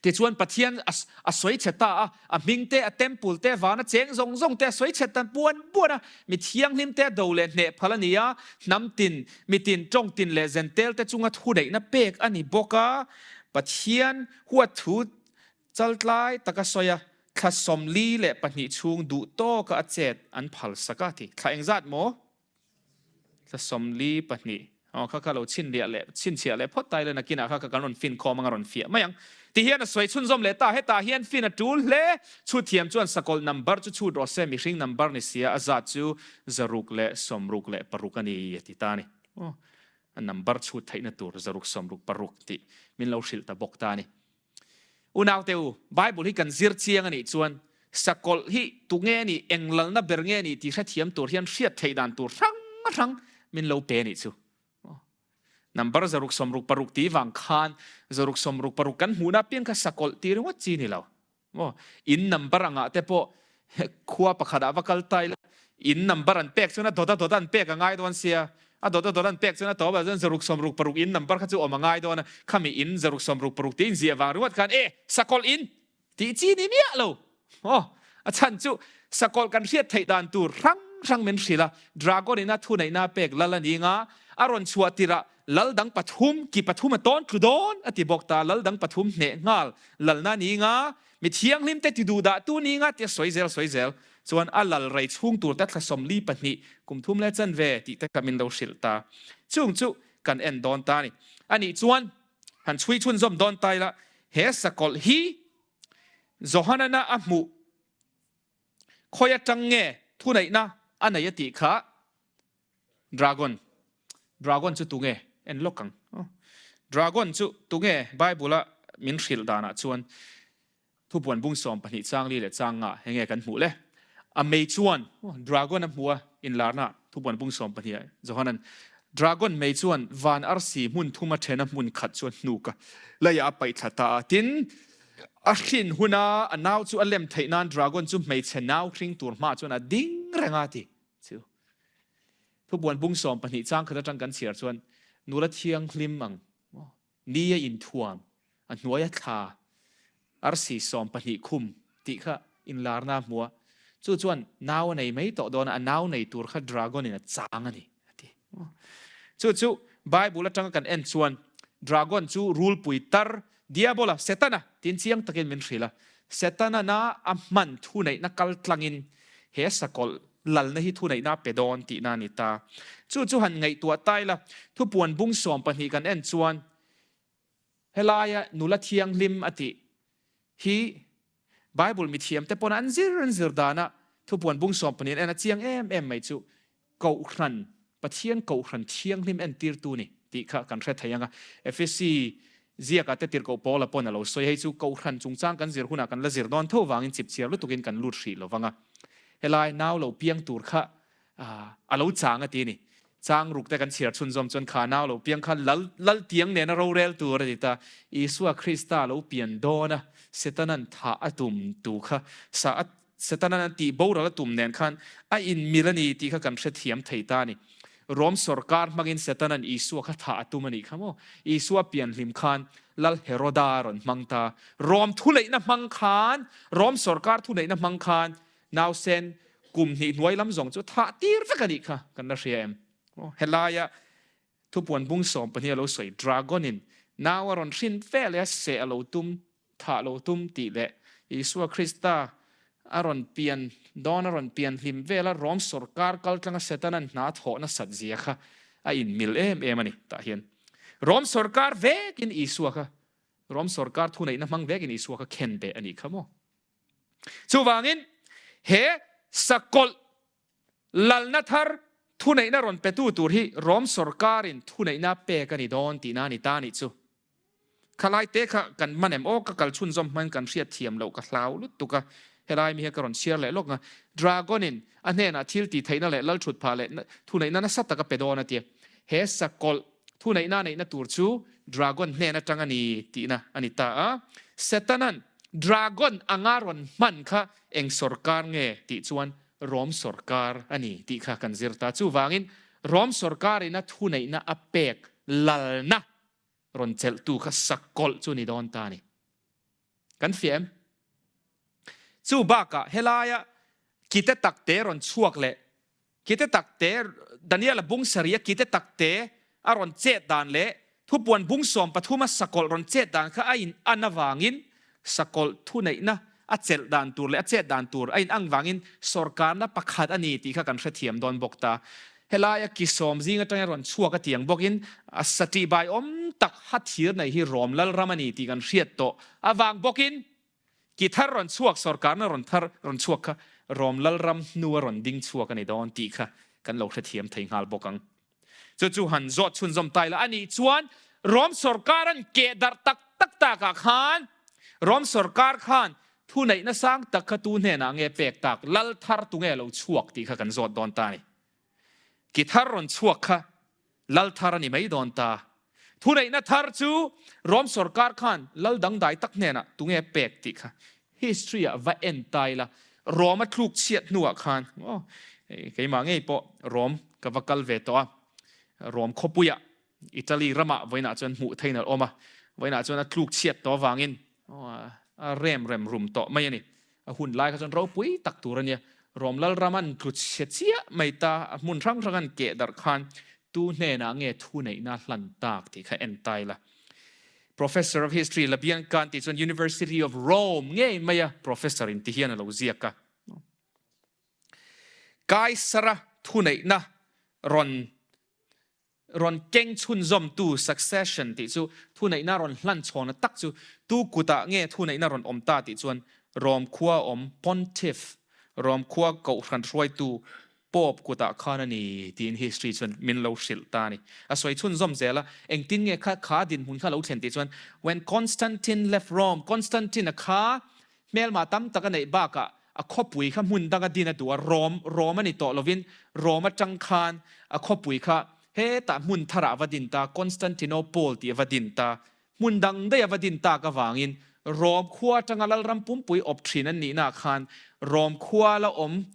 Tichuan Pathian a sawi chhe ta a, a hming te, a temple te, vana cheng zawng zawng te a sawi chhe ta buan buan a. Mi thianghlim te a do leh hneh phal a ni a, hnam tin, mi tin, tawng tin leh zentel te chunga thuneihna pek a ni bawk a. Pathian huat thu chaltlai taka sawi a, thla 42 chhung duh tawka a chet an phal sak a ti. Thla engzat maw? Thla 42. Aw kha kha lo chhinliah leh chhinchhiah leh phawt ta ila nakinah kha kha kan rawn fin khawm anga rawn fiah mai ang. Tihian a sawi chhunzawm leh ta, hetah hian fin a tul hle. Chhut thiam chuan sakawlh number chu chhut rawh se, mihring number ni sia a zat chu 666 a ni a ti ta a ni. Aw a number chhut theihna tur 666 tih min lo hrilh ta bawk ta a ni. Unaute u, Bible hi kan zir chiang a nih chuan sakawlh hi tu nge nih, eng lalna ber nge nih tih hrethiam tur hian hriat theih dan tur hrang hrang min lo pe a nih chu. Number 666 tih vang khan 666 kan hmuhna apiang kha sakawlh tih ringawt chi ni lo. In number angah te pawh khua pakhatah va kal ta ila in number an pek chuan a dawt a dawt a an pek a ngai dawn sia. A dawt a dawt an pek chuan a tawp ah chuan zaruk 66 in number kha chu awm a ngai dawn a, khami in zaruk 66 tih inziah vang ringawt khan e sakawlh in tih chi ni miah lo. Aw, a chhan chu sakawlh kan hriat theih dan tur hrang hrang min hrilh a, dragon in a thuneihna a pek lal a ni nga, a rawn chhuah tirh ah lal dang pathum, ki pathum a tawn tlu dawn a ti bawk ta, lal dang pathum hneh nghal lalna a ni nga, Mi thianghlim te ti duh dah tu ni nga tia sawi zel sawi zel chuan a lal rei chhung tur te thla 42 kum thum leh chanve tih te kha min lo hrilh ta. Chung chu kan en dawn ta a ni. Anih chuan han chhui chhunzawm dawn ta ila he sakawlh hi Johanana a hmuh khawi atang nge thuneihna a nei a tih kha Dragon. Dragon chu tunge? En lawk ang. Dragon chu tunge? Bible a min hrilh danah chuan thupuan bung 12 chang li leh chang nga henge kan hmuh le. A mei chuan dragon a hmu a inlarna thupuan bung 12 ah Johanan dragon mei chuan van arsi hmun thuma thena hmun khat chu a hnuk a, leiah a paih thla ta a. Tin, a hrin huna a nau chu a lem theih nan dragon chu hmeichhe nau hring tur hmaah chuan a ding reng a ti. Chu thubuan bung 12 chang khat atang kan chhiar chuan nula thianghlim ang maw ni a inthuam a hnuai a thla arsi 12 khum tih kha inlarna a hmu a, chu chuan nau a nei mai tawh dawn a, a nau nei tur kha dragon in a chang a ni a ti. Chu chu Bible atanga kan en chuan dragon chu rulpui tar Diabola, Setana, tiin chiang takin min hrilh a. Setana na a hman thuneihna kal tlangin he sakawlh lalna hi thuneihna a pe dawn tihna a ni ta. Chu chu han ngaihtuah ta ila, thupuan bung 12 kan en chuan helaia nula thianghlim a tih hi Bible mithiamte pawn an zir an zir dana thupuan bung 12 an en a chiang em em mai chu Kohhran, Pathian Kohhran thianghlim entirtu ni tih kha kan hre thei ang a. Efesi ziakah te tirhkoh Paula pawn a lo sawi. Hei chu Kohhran chungchang kan zir hunah kan la zir dawn tho vangin chipchiar lutukin kan lut hrih lo vang a. Helai nau lo piang tur kha a lo chang a ti a ni. Chang ruk te kan chhiar chhunzawm chuan kha nau lo piang kha lal laltiang nena rorel tur a ti ta. Isua Krista lo pian dawn a, Setanan thah a tum tu kha sa a Setana'n a tih boral a tum nen khan a inmil a ni tih kha kan hrethiam thei ta a ni. Rom sawrkar hmangin Setana'n Isua kha thah a tum a nih kha maw? Isua pianhlim khan Lal Heroda a rawn hmang ta. Rom thuneihna hmang khan, Rom sawrkar thuneihna hmang khan nausen kum hnih hnuai lam zawng chu thah tir vek a nih kha kan la hria em? Helaia Thupuan bung 12 a lo sawi, Dragon-in nau a rawn hrin ve leh a seh a lo tum, thah lo tum tih leh Isua Krista a rawn pian dawn a rawn pian hlim vela Rom sawrkar kaltlanga Setana'n hna a thawh nasat zia kha a inmil em em a ni. Tah hian Rom sawrkar vekin Isua kha Rom sawrkar thuneihna hmang vekin Isua kha khen beh a nih kha maw? Chuvangin he sakawlh Lalna thar thuneihna rawn petu tur hi Rom sawrkarin thuneihna pek a ni dawn tihna a ni ta anih chu. Khalai te kha kan man em aw ka kal chhunzawm hmain kan hriat thiam loh ka hlau lutuk a, helai mi hi ka rawn chhiar leh lawk nga. Dragon in a hnenah thil tih theihna leh lal thut phah leh thuneihna nasa tak a pe dawn a tia. He sakawlh thuneihna a neihna tur chu Dragon hnen atang a ni tihna a ni ta a. Setanan Dragon anga rawn hman kha eng sawrkar nge tih chuan Rom sawrkar a ni tih kha kan zir ta. Chuvangin Rom sawrkarin a thuneihna a pek lalna rawn chelhtu kha sakawlh chu ni dawn ta a ni. Kan fiah em? Chu bakah helaia kite takte rawn chhuak leh kite takte Daniela bung sarih a kite takte a rawn chet dan leh thupuan bung 13 a sakawlh rawn chet dan kha a in an avangin sakawlh thuneihna a chelh dan tur leh a chet dan tur a in ang vangin sawrkarna pakhat a ni tih kha kan hrethiam dawn bawk ta. Helaia ki sawm zing atanga rawn chhuak a tiang bawkin a satih bai awm tak ha thir nei hi Rom lalram a ni tih kan hriat tawh avang bawkin ki thar rawn chhuak sawrkarna rawn thar rawn chhuak kha Rom lalram hnu a rawn ding chhuak a ni dawn tih kha kan lo hrethiam thei nghal bawk ang. Chu chu han zawt chhunzawm ta ila a nih chuan Rom sawrkar an keh darh tak tak takah khan Rom sawrkar khan thuneihna sang tak kha tu hnenah nge pek tak lal thar tu nge lo chhuak tih kha kan zawt dawn ta a ni. Ki thar rawn chhuak kha lal thar a ni mai dawn ta. Thuneihna thar chu Rom sawrkar khan lal dangdai tak hnenah tu nge pek tih kha history ah va en ta ila Rom a thluk chhiat hnuah khan aw keimah ngei pawh Rom ka va kal ve tawh a. Rom khawpuiah Italy ramah vawiinah chuan hmuh theiin a awm a, vawiinah chuan a tluk chhiat tawh avangin a rem rem rum tawh mai a ni. A hun lai kha chuan ropui tak tur a nia. Rom Lalram an tlu chhe chiah mai ta, a hmun hrang hrang an keh darh khan tu hnenah nge thuneihna hlan tak tih kha en ta ila. Professor of History Labianca an tih chuan University of Rome ngei maia professor in ti hian a lo ziak a. Kaisara thuneihna rawn rawn keng chhunzawmtu succession tih chu thuneihna rawn hlan chhawna tak chu tu kutah nge thuneihna rawn awm ta tih chuan Rom khua awm Pontiff, Rom khua kohhran hruaitu Pope kutah khan a ni tiin history chuan min lo hrilh ta a ni. A sawi chhunzawm zel a, engtin nge kha kha dinhmun kha lo thlen tih chuan When Constantine left Rome, Constantine-a kha Hmelma tam tak a neih bakah a khawpui kha hmun danga din a duh a, Rom, Rom a ni tawh lovin Rom atang khan a khawpui kha hetah hmun tharah a va din ta, Constantinople tih a va din ta. Hmun dang daih a va din tak avangin Rom khua atanga Lalram pumpui awp thin an nihnaah khan Rom khua la awm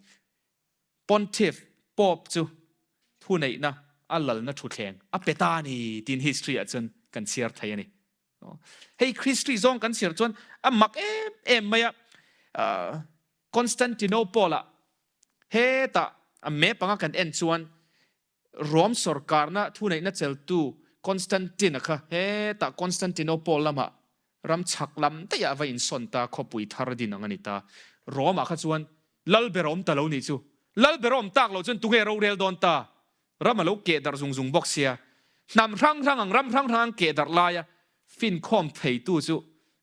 Pontiff, Pope, chu thuneihna a lalna thutthleng a pe ta a ni tiin history ah chuan kan chhiar thei a ni. Hei Christy zawng kan chhiar chuan a mak em em mai a, Constantinople ah hetah a map anga kan en chuan Rome sorkarna thuneihna cheltu Constantine-a kha hetah Constantinople lamah ram chhak lam daih ah a va insawn ta, khawpui thar din ang a ni ta. Rome ah kha chuan lal ber a awm ta lo nih chu. Lal ber a awm tak lo chuan tunge rorel dawn ta? Ram a lo keh darh zung zung bawk sia, hnam hrang hrang ang ram hrang hrang an keh darh laia finkhawm theitu chu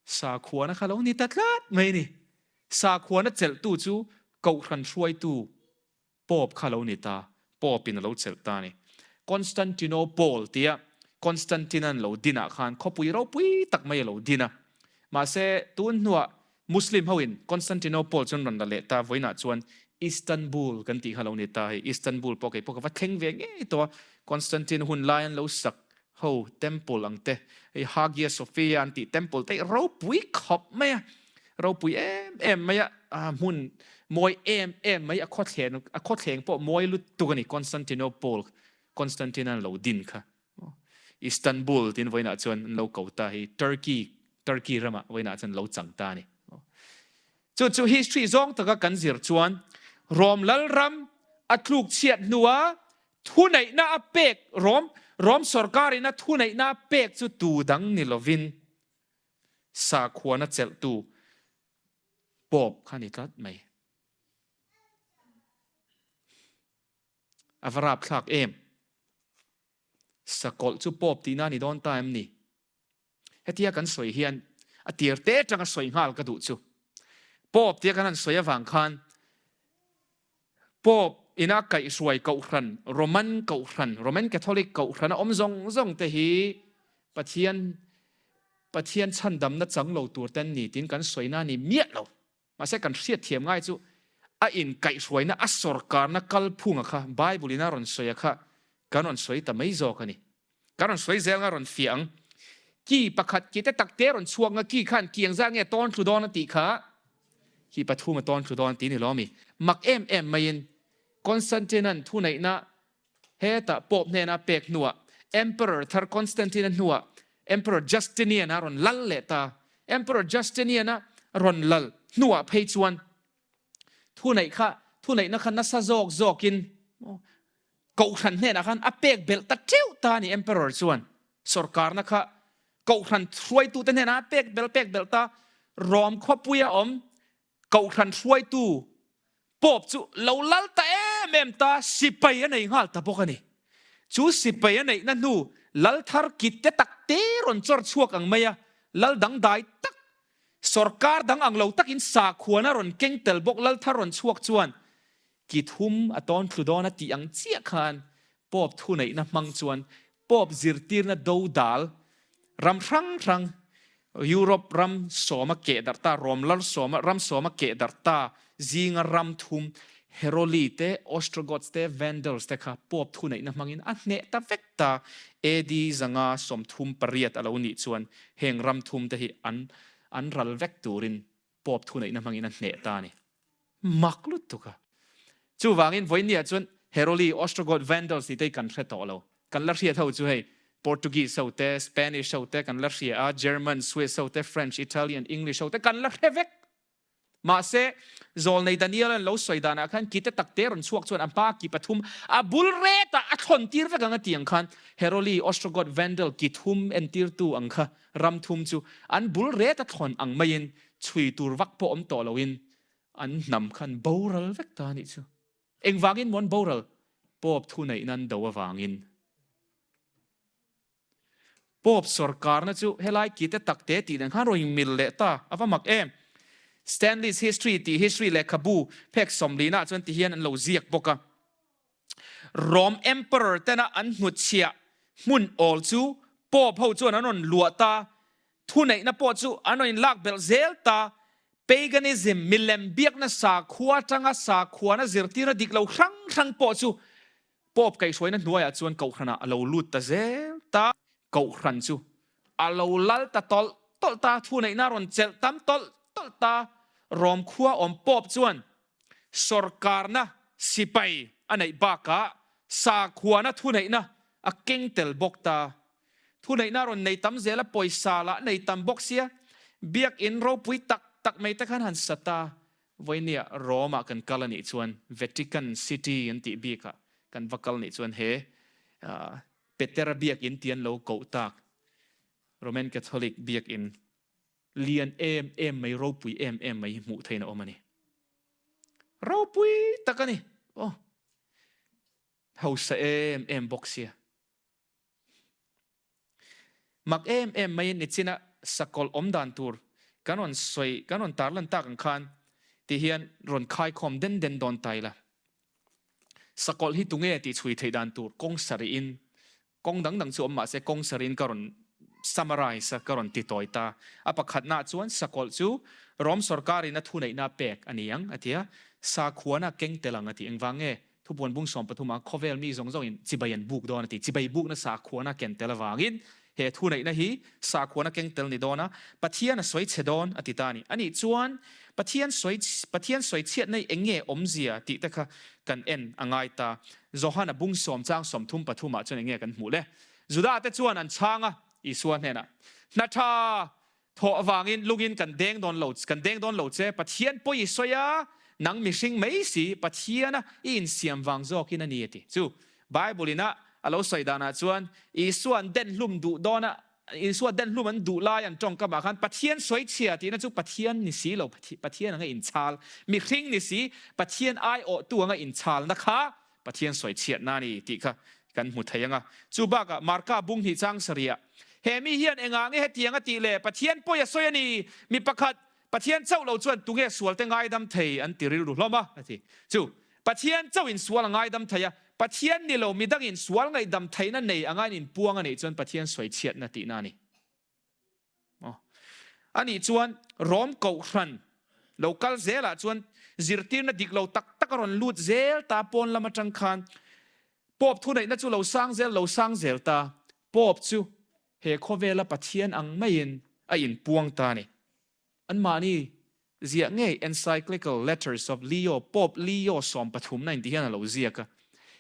sakhuana kha lo ni ta tlat mai a ni. Sakhuana chelhtu chu Kohhran hruaitu Pope kha lo ni ta, Pope in a lo chelh ta a ni. Constantinople tia Constantine-an lo dinah khan khawpui ropui tak mai a lo din a. Mahse, tun hnuah Muslim ho in Constantinople chu an rawn la leh ta, vawiinah chuan Istanbul kan tih kha lo ni ta hei, Istanbul pawh kei pawh ka va thleng ve ngei tawh a, Constantine hun lai an lo sak ho temple ang te, hei Hagia Sophia an tih temple te hi ropui khawp mai a, ropui em em mai a, hmun mawi em em mai a khawthleng a khawthleng pawh mawi lutuk a ni Constantinople, Constantine an lo din kha. Istanbul tiin vawiinah chuan an lo ko ta hi Turkey, Turkey ramah vawiinah chuan lo chang ta a ni. Chu chu history zawng taka kan zir chuan Rom lalram a tluk chhiat hnua thuneihna a pek Rom, Rom sorkarin a thuneihna a pek chu tu dang ni lovin sakhuana chelhtu Pope kha a ni tlat mai. A va rapthlak em? Sakawlh chu Pope tihna a ni dawn ta em ni? Hetia kan sawi hian a tir te atanga sawi nghal ka duh chu. Pope tia kan han sawi avang khan Pope ina kaihhruai kohhran, Roman kohhran, Roman Catholic kohhran a awm zawng zawng te hi Pathian Pathian chhandamna chang lo tur te an ni tiin kan sawina a ni miah lo. Mahse kan hriatthiam ngai chu a inkaihhruaina, a sawrkarna kalphunga kha Bible in a rawn sawi a kha kan rawn sawi ta mai zawk a ni. Kan rawn sawi zel nga rawn fiah ang. Ki pakhat ki te tak te rawn chhuak nga ki khan ki engzat nge tawn thlu dawn a tih kha ki pathum a tawn thlu dawn tih ni lo ami. Mak em em maiin Constantine-a'n thuneihna Hetah Pope hnena pek hnuah Emperor thar Constantine-a hnuah Emperor Justinian-a rawn lal leh ta. Emperor Justinian-a rawn lal hnuah phei chuan thuneih kha thuneihna kha nasa zawk zawkin Kohhran hnenah khan a pek belh ta teuh ta a ni Emperor chuan sawrkarna kha Kohhran hruaitute hnenah a pek belh pek belh ta. Rom khawpuia awm Kohhran hruaitu Pope chu lo lal ta em em ta, sipai a nei nghal ta bawk a ni. Chu sipai a neihna hnu lal thar kit te tak te rawn chawr chhuak ang mai a, lal dangdai tak, sawrkar dang ang lo takin sakhuana rawn keng tel bawk lal thar rawn chhuak chuan ki thum a tawn thlu dawn a tih ang chiah khan Pope thuneihna hmang chuan Pope zirtirna dodal ram hrang hrang, Europe ram sawma keh darh ta, Rome lal sawma ram sawma keh darh ta zinga ram thum, Heroli te, Ostrogoths te, Vandals te kha Pope thuneihna hmangin a hneh ta vek ta. AD 538 a lo nih chuan heng ram thum te hi an an ral vek turin Pope thuneihna hmangin a hneh ta a ni. Mak lutuk a. Chuvangin vawiinniah chuan Heroli, Ostrogoth, Vandals tih te hi kan hre tawh lo. Kan la hriat ho chu hei Portuguese ho te, Spanish ho te kan la hria a, German, Swiss ho te, French, Italian, English ho te kan la hre vek. Mahse, Zawlnei Daniel an lo sawi danah khan kite takte rawn chhuak chuan a hma ki pathum a bul retah a thlawn tir vek ang a ti ang khan Heroli, Ostrogoth, Vandal ki thum entirtu ang kha ram thum chu an bul ret a thlawn ang maiin chhui tur vak pawh awm tawh loin an hnam khan boral vek ta a nih chu. Engvangin maw an boral? Pope thuneihna an do avangin. Pope sorkarna chu helai kite takte tih nen khan rawn inmil leh ta, a va mak em! Stanley's History tih history lehkhabu phek sawmlina chuan ti hian an lo ziak bawk a. Rome Emperor tena an hnutchhiah hmun awl chu Pope ho chuan an rawn luah ta, thuneihna pawh chu an rawn inlak belh zel ta. Paganism, milem biakna sakhua atanga sakhuana zirtirna dik lo hrang hrang pawh chu Pope kaihhruaina hnuaiah chuan kohhranah a lo lut ta zel ta. Kohhran chu a lo lal ta tawlh tawlh ta, thuneihna a rawn chelh tam tawlh tawlh ta. Rom khua awm Pope chuan sorkarna sipai a neih bakah sakhuana thuneihna a keng tel bawk ta. Thuneihna a rawn nei tam zel a, pawisa lah nei tam bawk sia, biakinn ropui tak tak mai te khan han sa ta. Vawinia Rome-ah kan kal a nih chuan Vatican City an tih bikah kan va kal nih chuan he Petera biakinn tih an lo koh tak Roman Catholic biakinn lian em em mai, ropui em em mai hi hmuh theihin a awm a ni. Ropui tak a ni. Aw. Hausa em em bawk sia. Mak em em maiin nichina sakawlh awm dan tur kan rawn sawi, kan rawn tarlan tak ang khan ti hian rawn khaikhawm den den dawn ta ila. Sakawlh hi tunge tih chhui theih dan tur kawng sarihin, kawng dang dang chu awm mahse kawng sarihin ka rawn summarize a, ka rawn ti tawi ta. A pakhatnaah chuan sakawlh chu Rom sorkarin a thuneihna pek a ni ang a ti a, sakhuana keng tel ang a ti. Engvang nge? Thupuan bung 13 a khawvel mi zawng zawngin chibai an buk dawn a ti. Chibai bukna sakhuana ken tel avangin he thuneihna hi sakhuana keng tel ni dawn a, Pathian a sawi chhe dawn a ti ta a ni. Anih chuan Pathian sawi Pathian sawi chhiatna hi eng nge awmzia tih te kha kan en a ngai ta. Johana bung sawm chang 33 ah chuan eng nge kan hmuh le? Juda te chuan an chhang a, Isua hnenah, Hna tha! Thawh avangin lungin kan deng dawn lo, kan deng dawn lo che. Pathian pawi i sawi a, nang mihring mai si, Pathiana i insiam vang zawkin a ni a ti. Chu Bible ina a lo sawi danah chuan Isua an den hlum duh dawn a, Isua den hlum an duh lai an tawngkamah khan Pathian sawi chhia tihna chu Pathian ni si lo, Pathian anga inchhal, mihring ni si, Pathian aiawhtu anga inchhalna kha Pathian sawi chhiatna a ni tih kha kan hmu thei ang a. Chu bakah Marka bung hnih chang sarih ah, He mi hian engah nge hetiang a tih le? Pathian pawi a sawi a ni. Mi pakhat, Pathian chauh lo chuan tunge sualte ngaidam thei an ti rilru hlawm a, a ti. Chu, Pathian chauhin sual a ngaidam thei a, Pathian ni lo midangin sual ngaihdam theihna nei anga in inpuang a nih chuan Pathian sawi chhiatna tihna a ni. Aw. Anih chuan Rom Kohhran lo kal zelah chuan zirtirna dik lo tak tak a rawn lut zel ta pawn lam atang khan Pope thuneihna chu lo sang zel lo sang zel ta. Pope chu he khawvela Pathian ang maiin a inpuang ta a ni. Anmahni ziah ngei Encyclical Letters of Leo, Pope Leo sawmpathumna intih hian a lo ziak a.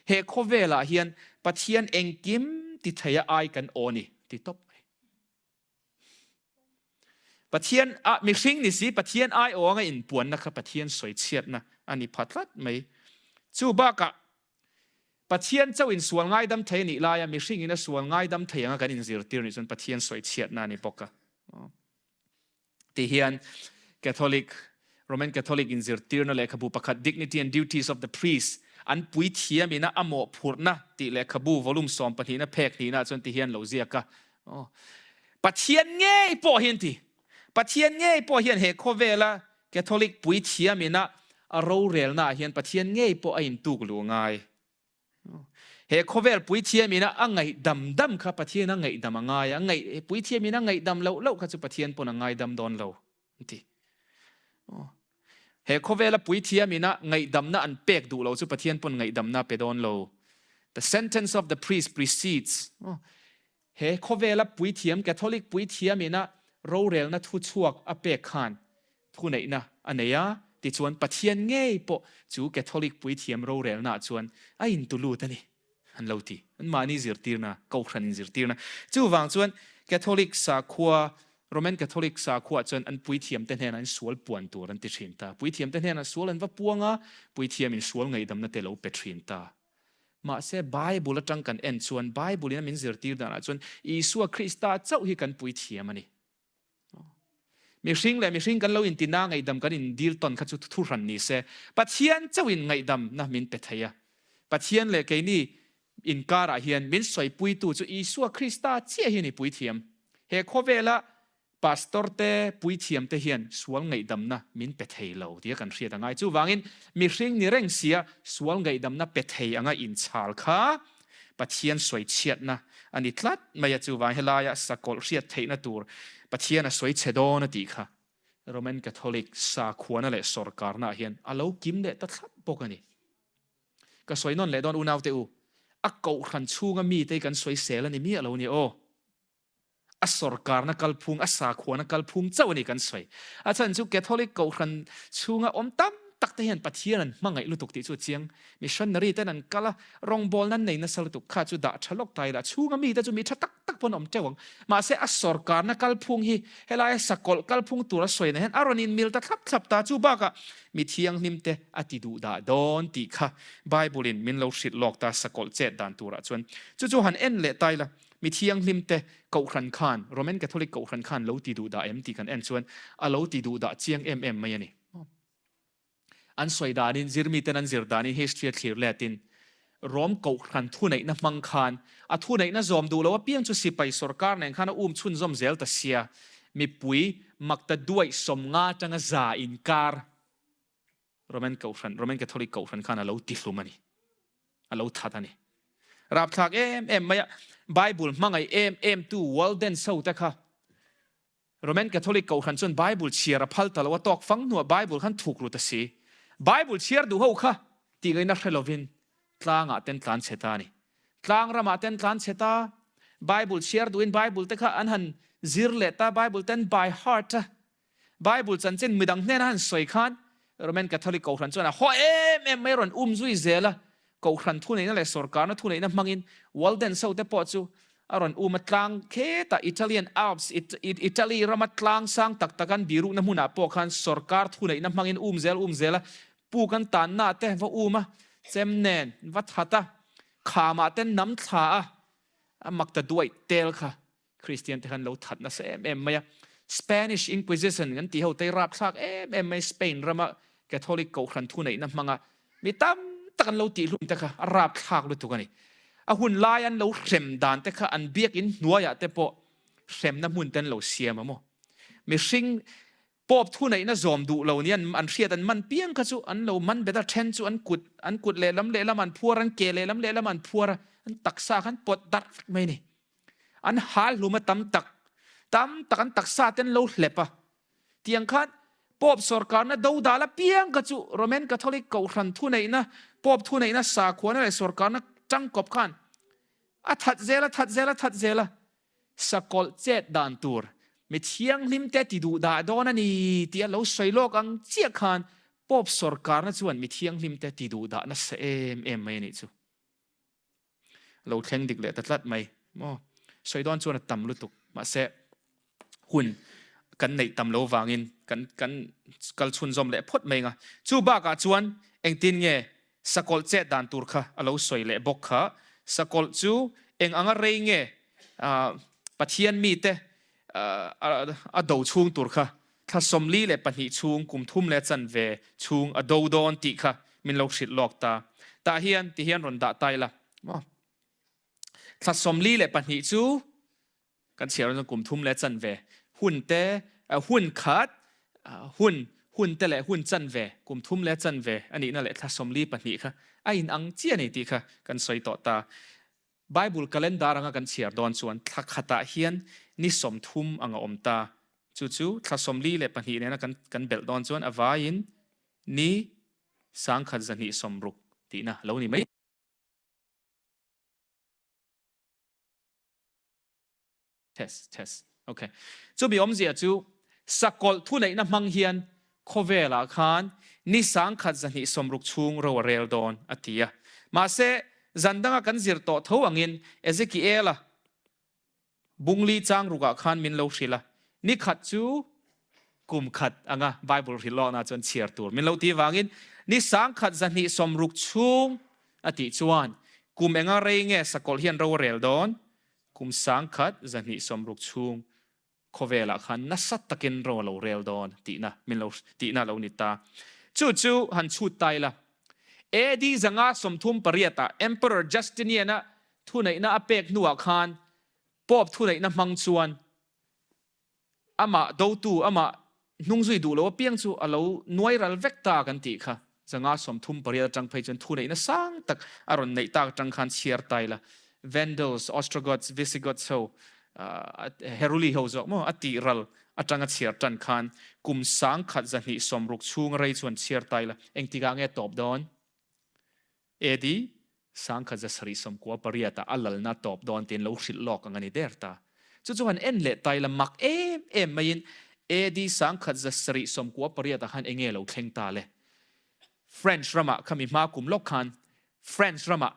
He khawvelah hian Pathian engkim ti theia ai kan aw a ni ti tawp mai. Pathian a mihring ni si Pathian ai aw anga inpuanna kha Pathian sawichhiatna a ni pha tlat mai. Chu bakah Pathian chauh in sual ngaidam thei a nih laia mihring in a sual ngaidam thei anga kan inzirtir nih chuan Pathian sawichhiatna a ni bawk a. Ti hian Catholic, Roman Catholic inzirtirna lehkhabu pakhat Dignity and Duties of the Priest, An Puithiam ina a mawhphurhna tih lehkhabu volume sawmpahnihna phek hnihna chuan ti hian lo ziak a. Aw. Pathian ngei pawh hian ti. Pathian ngei pawh hian he khawvela Catholic puithiam ina a rorelna ah hian Pathian ngei pawh a intuk luh ngai. He khawvel puithiam ina a ngaihdam dam kha Pathian a ngaihdam a ngai a, ngaih puithiam ina a ngaihdam loh loh kha chu Pathian pawn a ngaidam dawn lo an ti. He khawvela puithiam ina ngaihdamna an pek duh lo chu Pathian pawn ngaihdamna a pe dawn lo. The sentence of the priest precedes. He khawvela puithiam, Catholic puithiam ina rorelna thuchhuak a pek khan thuneihna a nei a, tichuan Pathian ngei pawh chu Catholic puithiam rorelnaah chuan a intulut a ni. An lo ti. An mahni zirtirna, Kohhran inzirtirna. Chuvang chuan Catholic sakhua, Roman Catholic sakhua chuan an puithiamte hnenah in sual puan tur an ti thin ta. Puithiamte hnenah sual an va puang a, puithiamin sual ngaihdamna te lo pe thin ta. Mahse Bible atang kan en chuan, Bible in a min zirtir danah chuan Isua Krista chauh hi kan puithiam a ni. Mihring leh mihring kan lo intina ngaihdam kan indil tawn kha chu thuhran ni se, Pathian chauhin ngaihdamna min pe thei a. Pathian leh keini inkarah hian min sawipuitu chu Isua Krista chiah hi a ni puithiam. He khawvela Pastor te, puithiam te hian sual ngaihdamna min pe thei lo tia kan hriat a ngai. Chuvangin mihring ni reng sia sual ngaihdamna pe thei anga inchhal kha Pathian sawichhiatna a ni tlat mai a, chuvang helaia sakawlh hriat theihna tur Pathian a sawi chhe dawn a tih kha Roman Catholic sakhuana leh sawrkarnaah hian a lo kim leh ta thlap bawk a ni. Ka sawi nawn leh dawn unaute u, a kohhran chhunga mite hi kan sawisel a ni miah lo a ni aw. A sawrkarna kalphung, a sakhuana kalphung chauh a ni kan sawi. A chhan chu Catholic Kohhran chhunga awm tam tak te hian Pathian an hmangaih lutuk tih chu a chiang. Missionary ten an kal a, rawngbawlna an nei nasa lutuk kha chu dah tha lawk ta ila, a chhunga mite chu mi tha tak tak pawn awm teuh ang. Mahse a sawrkarna kalphung hi helaia sakawlh kalphung tura sawina hian a rawn inmil ta thlap thlap ta. Chu bakah mi thianghlim te a ti duh dah dawn tih kha Bible in min lo hrilh lawk ta sakawlh chet dan turah chuan. Chu chu han en leh ta ila. Mi thianghlimte Kohhran khan, Roman Catholic Kohhran khan lo ti duh dah em tih kan en chuan a lo ti duh dah chiang em em mai a ni. An sawi danin, zirmiten an zir danin history a thlir letin Rom Kohhran thuneihna hmang khan a thuneihna zawm duh lo apiang chu sipai sawrkar nen khan a um chhunzawm zel ta sia, mipui makta duaih 50 atanga 100 inkar Roman Kohhran, Roman Catholic Kohhran khan a lo tihlum a ni. A lo that a ni. Rapthlak em em mai a, Bible hmangaih em em tu Walden so te kha Roman Catholic Kohhran chuan Bible chhiar a phal ta lo a, tawk fang hnuah Bible khan thuk ru ta si. Bible chhiar duh ho kha tih ngaihna hre lovin tlangah ten tlan chhe ta a ni. Tlang ramah ten tlan chhe ta, Bible chhiar duhin Bible te kha an han zir leh ta, Bible ten by heart a Bible chanchin midang hnena han sawi khan Roman Catholic Kohhran chuan a haw em em mai a rawn um zui zel a, Kohhran thuneihna leh sawrkarna thuneihna hmangin Waldense ho te pawh chu a rawn um a, tlang khetah Italian Alps, Italy rama tlang sang tak tak an birukna hmunah pawh khan sawrkar thuneihna hmangin um zel um zel a, puk an tanna te va um a, chem nen va that a, khamah ten nam thla a, a mak ta duaih tel kha. Kristian te khan lo that nasa em em mai a. Spanish Inquisition kan tih ho te hi rapthlak em em mai Spain rama Catholic kohhran thuneihna hmanga mi tam tak an lo tihhlum te kha a rapthlak lutuk a ni. A hun lai an lo hrem dan te kha an biakinn hnuaiah te pawh hremna hmun te an lo siam a maw. Mihring Pope thuneihna zawm duh lo ni an hriat an man piang kha chu an lo man bet a, then chu an kut an kut lehlam lehlam an phuar a, an ke lehlam lehlam an phuar a, an taksa kha an pawt darh vek mai a ni. An hal hlum a tam tak tam tak an taksa te an lo hlep a. Tiang khan Pope sawrkarna dodal apiang kha chu Roman Catholic Kohhran thuneihna Pope thuneihna sakhuana leh sawrkarna tangkawp khan a that zel a that zel a that zel a. Sakawlh chet dan tur mi thianghlim te ti duh dah dawn a ni tih a lo sawi lawk ang chiah khan Pope sawrkarna chuan mi thianghlim te ti duh dah nasa em em mai a nih chu. Lo thleng dik leh ta tlat mai maw. Sawi dawn chuan a tam lutuk mahse hun kan neih tam lo vangin kan kan kal chhunzawm leh phawt mai anga. Chu bakah chuan engtin nge Sakawlh chet dan tur kha a lo sawi leh bawk kha. Sakawlh chu eng anga rei nge Pathian mite a do chhung tur kha thla 42 chhung, kum thum leh chanve chhung a do dawn tih kha min lo hrilh lawk ta. Tah hian ti hian rawn dah ta ila maw. Thla 42 chu Kan chhiar chuan kum thum leh chanve hun te, hun khat, hun, hun te leh hun chanve, kum thum leh chanve a nihna leh thla 42 kha a inang chiah a ni tih kha kan sawi tawh ta. Bible calendar anga kan chhiar dawn chuan thla khatah hian ni 30 ang a awm ta. Chu chu thla 42 nena kan kan belh dawn chuan a vaiin ni 1260 tihna lo ni mai. Test, test. Ok. Chumi awmzia chu sakawlh thuneihna hmang hian khawvelah khan ni 1260 chhung ro a rel dawn a ti a. Mahse. zan danga kan zir tawh tho angin Ezekiela Bungli chang rukah khan min lo hrilh a, ni khat chu kum khat anga Bible hrilh lawkna chuan chhiar tur min lo ti vangin ni sangkhat zahnih sawmruk chhung a tih chuan kum enga rei nge sakawlh hian ro a rel dawn? Kum sangkhat zahnih sawmruk chhung khawvelah khan nasa takin ro a lo rel dawn tihna min lo tihna a lo ni ta. Chu chu han chhut ta ila. AD 538 ah Emperor Justinian-a Thuneihna a pek hnuah khan Pope thuneihna hmang chuan amah dotu, amah hnungzui duh lo apiang chu a lo nuai ral vek ta kan tih kha. 538 atang phei chuan thuneihna sang tak a rawn neih tak atang khan chhiar ta ila. Vandals, Ostrogoths, Visigoths ho, Heruli ho zawk maw a tih ral atanga chhiar tan khan kum 1260 chhung rei chuan chhiar ta ila. Engtikah nge tawp dawn? AD 1798 ah a lalna tawp dawn tiin lo hrilh lawk ang a ni der ta. Chu chu han en leh ta ila mak em em maiin AD 1798 ah khan enge lo thleng ta le? French ramah khami hma kum lawk khan French ramah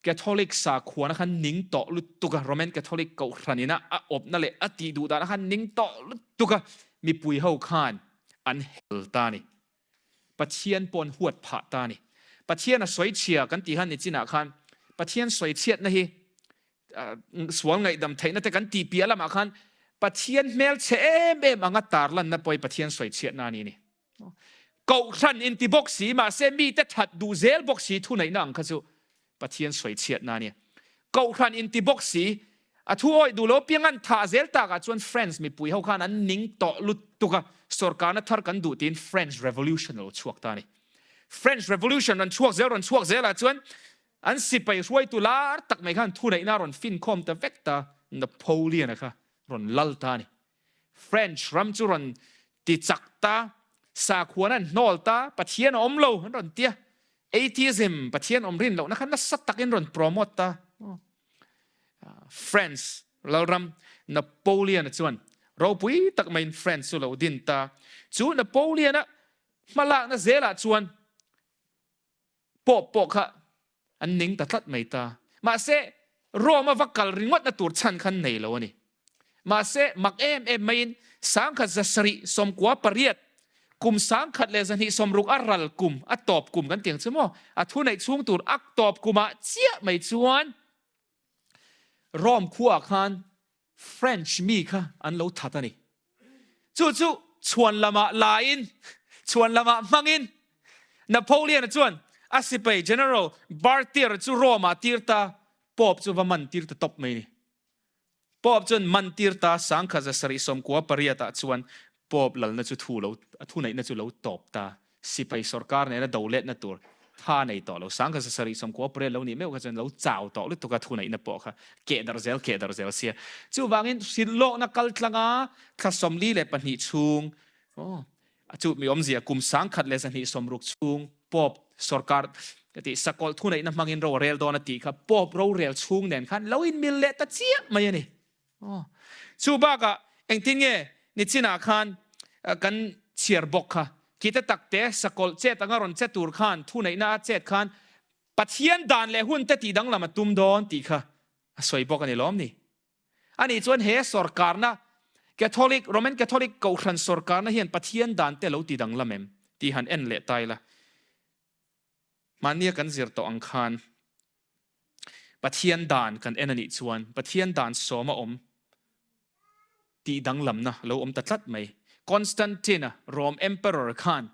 Catholic sakhuana khan ning tawh lutuk a, Roman Catholic kohhran ina a awpna leh a tih duh dan khan ning tawh lutuk a, mipui ho khan an hel ta a ni. Pathian pawh an huat phah ta a ni. Pathian a sawi chhia kan tih khan nichinah khan Pathian sawi chhiatna hi sual ngaihdam theihna te kan tih piah lamah khan Pathian hmel chhe em em anga tarlanna pawh hi Pathian sawi chhiatna a ni ni. Kohhran inti bawk si mahse mite that duh zel bawk si thuneihna ang kha chu Pathian sawi chhiatna a nia. Kohhran inti bawk si, a thu awih duh lo apiang an thah zel takah chuan French mipui ho khan an ning tawh lutuk a, sawrkarna thar kan duh tiin French Revolution a lo chhuak ta a ni. French Revolution rawn chhuak zel rawn chhuak zelah chuan an sipai hruaitu lar tak mai khan thuneihna a rawn finkhawm ta vek ta, Napoleon-a kha rawn lal ta a ni. French ram chu rawn ti chak ta, sakhuan an hnawl ta, Pathian a awm lo an rawn tia, atheism, Pathian awm rin lohna kha nasa takin rawn promote ta. France lalram Napoleon-a chuan ropui tak maiin France chu lo din ta. Chu Napoleon-a hmalakna zelah chuan Pope pawh kha an ning ta tlat mai ta. Mahse, Rome-a va kal ringawtna tur chhan kha an nei lo a ni. Mahse, mak em em maiin 1798, kum 1260 a ral kum, a tawp kum kan ti ang chu maw, a thuneih chhung tur a tawp kumah chiah mai chuan Rome khuaah khan French mi kha an lo that a ni. Chu chu chhuan lamah lain, chhuan lamah hmangin Napoleon-a chuan a sipai General Berthier chu Rome-ah tir ta, Pope chu va man tir ta tawp mai a ni. Pope chuan man tir ta 1798 ah chuan Pope lalna chu thu lo, a thuneihna chu lo tawp ta. Sipai sorkar nena do letna tur tha nei tawh lo. 1798 lo nih meuh kha chuan lo chau tawh lutuk a thuneihna pawh kha keh darh zel keh darh zel sia. Chuvangin hrilhlawkna kal tlanga thla 42 chhung aw chu mi awmzia kum 1260 chhung Pope sorkar ka tih sakawlh thuneihna hmangin ro a rel dawn a tih kha Pope rorel chhung nen khan lo inmil leh ta chiah mai a ni. Aw. Chu bakah engtin nge nichinah khan kan chhiar bawk kha? Kite takte sakawlh chet anga rawn che tur khan thuneihna a chet khan Pathian dan leh hunte tih danglam a tum dawn tih kha a sawi bawk a ni lawm ni? Anih chuan he sawrkarna Catholic, Roman Catholic kohhran sawrkarna hian Pathian dante lo ti danglam em tih han en leh ta ila. Mahnia kan zir tawh ang khan Pathian dan kan en a nih chuan Pathian dan sawm a awm tih danglamna a lo awm ta tlat mai. Constantine-a, Rome Emperor khan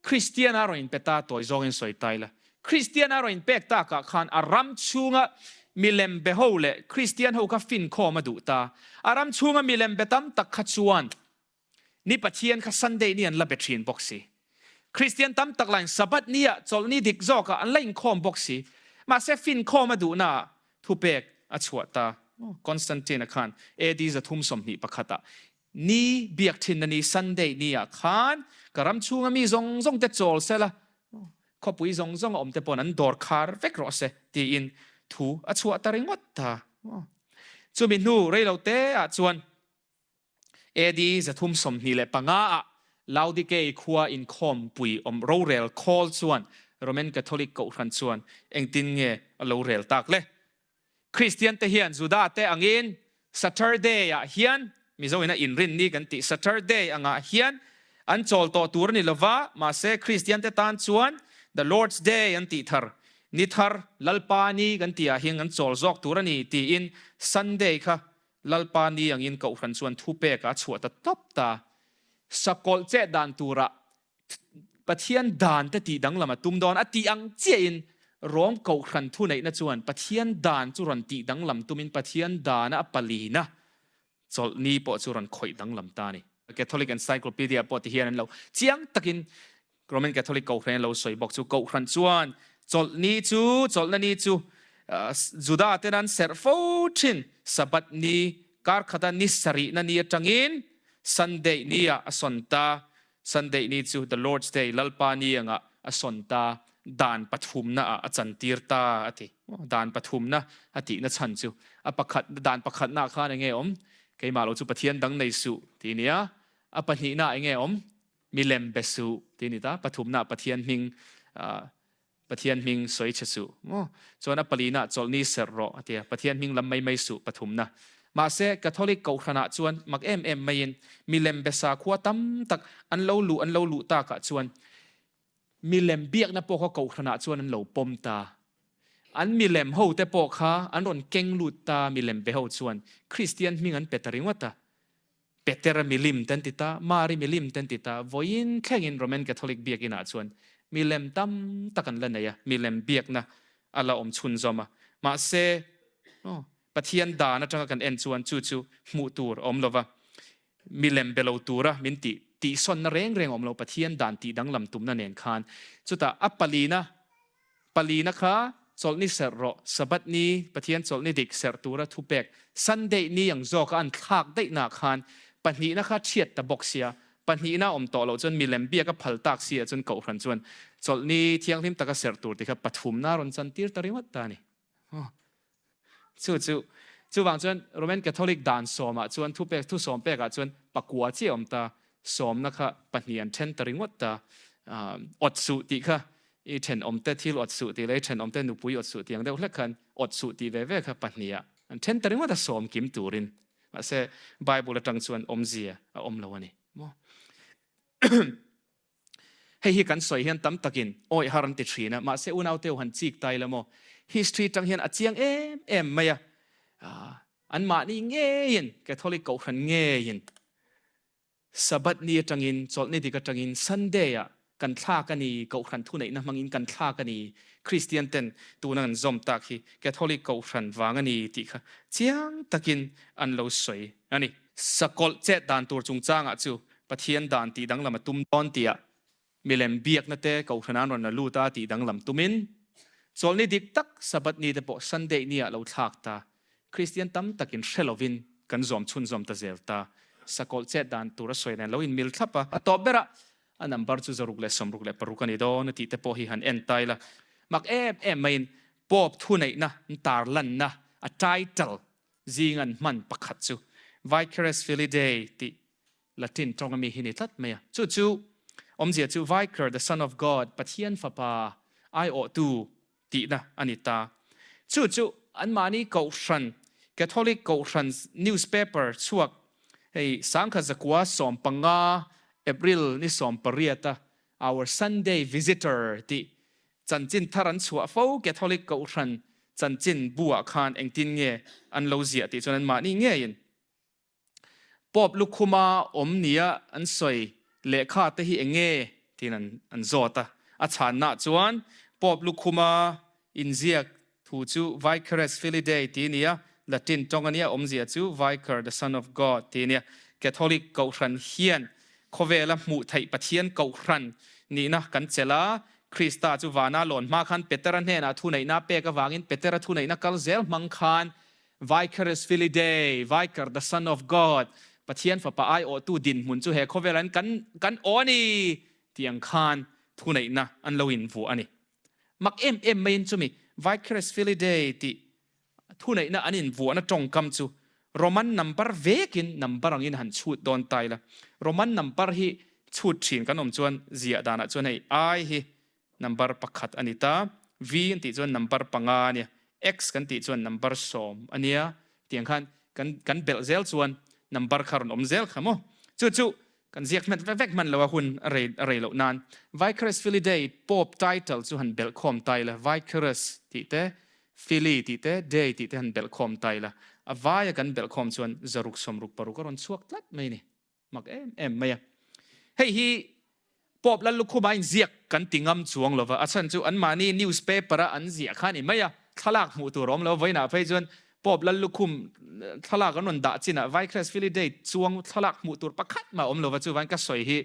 Kristian-a rawn inpe ta tawi zawngin sawi ta ila. Kristian-a rawn inpek takah khan a ram chhunga milem be ho leh Kristian ho kha finkhawm a duh ta. A ram chhunga milem be tam tak kha chuan Ni Pathian kha Sunday ni an la be thin bawk si. Kristian tam tak lain Sabbath ni ah chawlhni dik zawk ah an la inkhawm bawk si. Mahse finkhawm a duhna ah thupek a chhuah ta. Constantine-a khan AD 321 ah ni biak thinna ni Sunday ni ah khan ka ram chhunga mi zawng zawng te chawl sela, khawpui zawng zawng a awm te pawn an dawr khar vek rawh se tiin thu a chhuah ta ringawt ta. Chumi hnu reilo te ah chuan AD 325 ah Laodikei khua inkhawmpui awm rorel khawl chuan Roman Catholic Kohhran chuan engtin nge a lo rel tak le? Kristian te hian Juda te angin Saturday ah hian, Mizo in a inrin ni kan tih Saturday angah hian an chawl tawh tur a ni lova, mahse Kristian te tan chuan The Lord's Day an tih thar, ni thar, Lalpa ni kan tih ah hian kan chawl zawk tur a ni tiin Sunday kha Lalpa ni angin Kohhran chuan thupek ah a chhuah ta tawp ta. Sakawlh chet dan turah Pathian dan te tih danglam a tum dawn a tih ang chiahin Rom Kohhran thuneihna chuan Pathian dan chu rawn tih danglam tumin Pathian dana a palina chawlhni pawh chu rawn khawih danglam ta a ni. Catholic Encyclopedia pawh ti hian an lo chiang takin Roman Catholic Kohhran an lo sawi bawk chu Kohhran chuan chawlhni chu chawlhna ni chu Juda ten an serh fo thin Sabbath ni kar khata ni sarihna ni atangin Sunday ni ah a sawn ta. Sunday ni chu The Lord's Day, Lalpa ni angah a sawn ta, dan pathumna ah a chantir ta a ti. Dan pathumna a tihna chhan chu a pakhat, dan pakhatna ah khan enge awm? Keimah lo chu Pathian dang nei suh tih a ni a, a pahnihna ah enge awm? Milem be suh tih a ni ta, pathumna ah Pathian hming Pathian hming sawi che suh maw? Chuan a palina chawlhni serh rawh a ti a, Pathian hming lam mai mai suh pathumna. Mahse, Catholic Kohhranah chuan mak em em maiin milem be sakhua tam tak an lo luh an lo luh takah chuan milem biakna pawh kha Kohhranah chuan an lo pawm ta. An milem ho te pawh kha an rawn keng lut ta milem be ho chuan Kristian hming an pe ta ringawt a. Petera milim te an ti ta, Mari milim te an ti ta, vawiin thlengin Roman Catholic biakinah chuan milem tam tak an la nei a, milem biakna a la awm chhunzawm a. Mahse, aw, Pathian dan atanga kan en chuan chu chu hmuh tur a awm lo va, milem be lo tura min tih tihsawnna reng reng a awm lo, Pathian dan tih danglam tumna nen khan. Chutah a palina Palina kha chawlhni serh rawh, Sabbath ni, Pathian chawlhni dik serh tura thupek, Sunday ni ang zawka an thlak daihnaah khan pahnihna kha thiat ta bawk sia, pahnihna awm tawh loh chuan milem biak a phal tak si ah chuan Kohhran chuan chawlhni thianghlim taka serh tur ti kha pathumna a rawn chantir ta ringawt ta a ni. Chu chu chuvang chuan Roman Catholic dan sawmah chuan thupek thu sawm pekah chuan pakua chiah a awm ta, sawmna kha pahnih an then ta ringawt ta, awt suh tih kha i thenawmte thil awt suh tih leh i thenawmte nupui awt suh tih ang deuh hlek khan awt suh tih ve ve kha pahniha an then ta ringawt a sawm kim turin mahse Bible atang chuan awmzia a awm lo a ni maw. Hei hi kan sawi hian tam takin awih har an ti thin a, mahse unaute ho han chik ta ila maw, history tang hian a chiang em em mai a, anmahni ngeiin Catholic Kohhran ngeiin Sabbath ni atangin, chawlhni dik atangin Sunday ah kan thlak a ni, Kohhran thuneihna hmangin kan thlak a ni, Kristian ten tuna kan zawm tak hi Catholic Kohhran vang a ni tih kha chiang takin an lo sawi a ni. Sakawlh chet dan tur chungchangah chu Pathian dan tih danglam a tum dawn tihah milem biakna te Kohhran an rawn la lut a tih danglam tumin chawlhni dik tak Sabbath ni te pawh Sunday ni ah lo thlak ta. Kristian tam takin hre lovin kan zawm chhunzawm ta zel ta. Sakawlh chet dan tur a sawi nen lo inmil thlap a. A tawp berah a number chu 166 a ni dawn a tih te pawh hi han en ta ila. Mak em em maiin Pope thuneihna tarlanna a title zing an hman pakhat chu Vicarius Filii Dei tih Latin tawng ami hi ni tlat mai a. Chu chu awmzia chu Vicar, the Son of God, Pathian Fapa aiawhtu tihna a ni ta. Chu chu anmahni Kohhran, Catholic Kohhran newspaper chhuak hei 1915 April ni 18 a Our Sunday Visitor tih Chanchin thar an chhuah fo Catholic Kohhran chanchin bu ah khan engtin nge an lo ziah tih chuan anmahni ngeiin Pope lukhuma awm nia an sawi lehkha te hi eng nge tiin an an zawt a. A chhanna chuan Pope lukhuma inziak thu chu Vicarius Filii Dei tih a ni a, Latin tawng a nia, awmzia chu Vicar, the Son of God tih a nia. Catholic Kohhran hian khawvela hmuh theih Pathian Kohhran nihna kan chelh a, Krista chu vana lawn hma khan Petera hnenah thuneihna a pek avangin Petera thuneihna kal zel hmang khan Vicarius Filii Dei, Vicar, the Son of God, Pathian Fapa aiawhtu dinhmun chu he khawvelah hian kan kan aw a ni tih ang khan thuneihna an lo invuah a ni. Mak em em maiin chumi Vicarius Filii Dei tih thuneihna an invuahna tawngkam chu Roman number vekin number angin han chhut dawn ta ila. Roman number hi chhut thin kan awm chuan ziah danah chuan hei I hi. number pakhat a ni ta, V kan tih chuan number panga a nia, X kan tih chuan number sawm a nia, tiang khan kan kan belh zel chuan number kha rawn awm zel kha maw. Chu chu kan ziak hmet vek vek hman lo a hun a rei a rei loh nan Vicarious Filii Dei Pope title chu han belh khawm ta ila, Vicarious tih te, Filii tih te, Dei tih te han belh khawm ta ila, a vaia kan belh khawm chuan zaruk sawmruk paruk a rawn chhuak tlat mai a ni. Mak em em mai a. Hei hi Pope Lallukhuma inziak kan ti ngam chuang lova, a chhan chu anmahni newspaper a an ziah kha a ni mai a, thlalak hmuh tur a awm lo. Vawiinah phei chuan Pope Lallukhum thlalak an rawn dah chinah Vicarious Filii Dei chuang thlalak hmuh tur pakhat mah a awm lova, chuvain ka sawi hi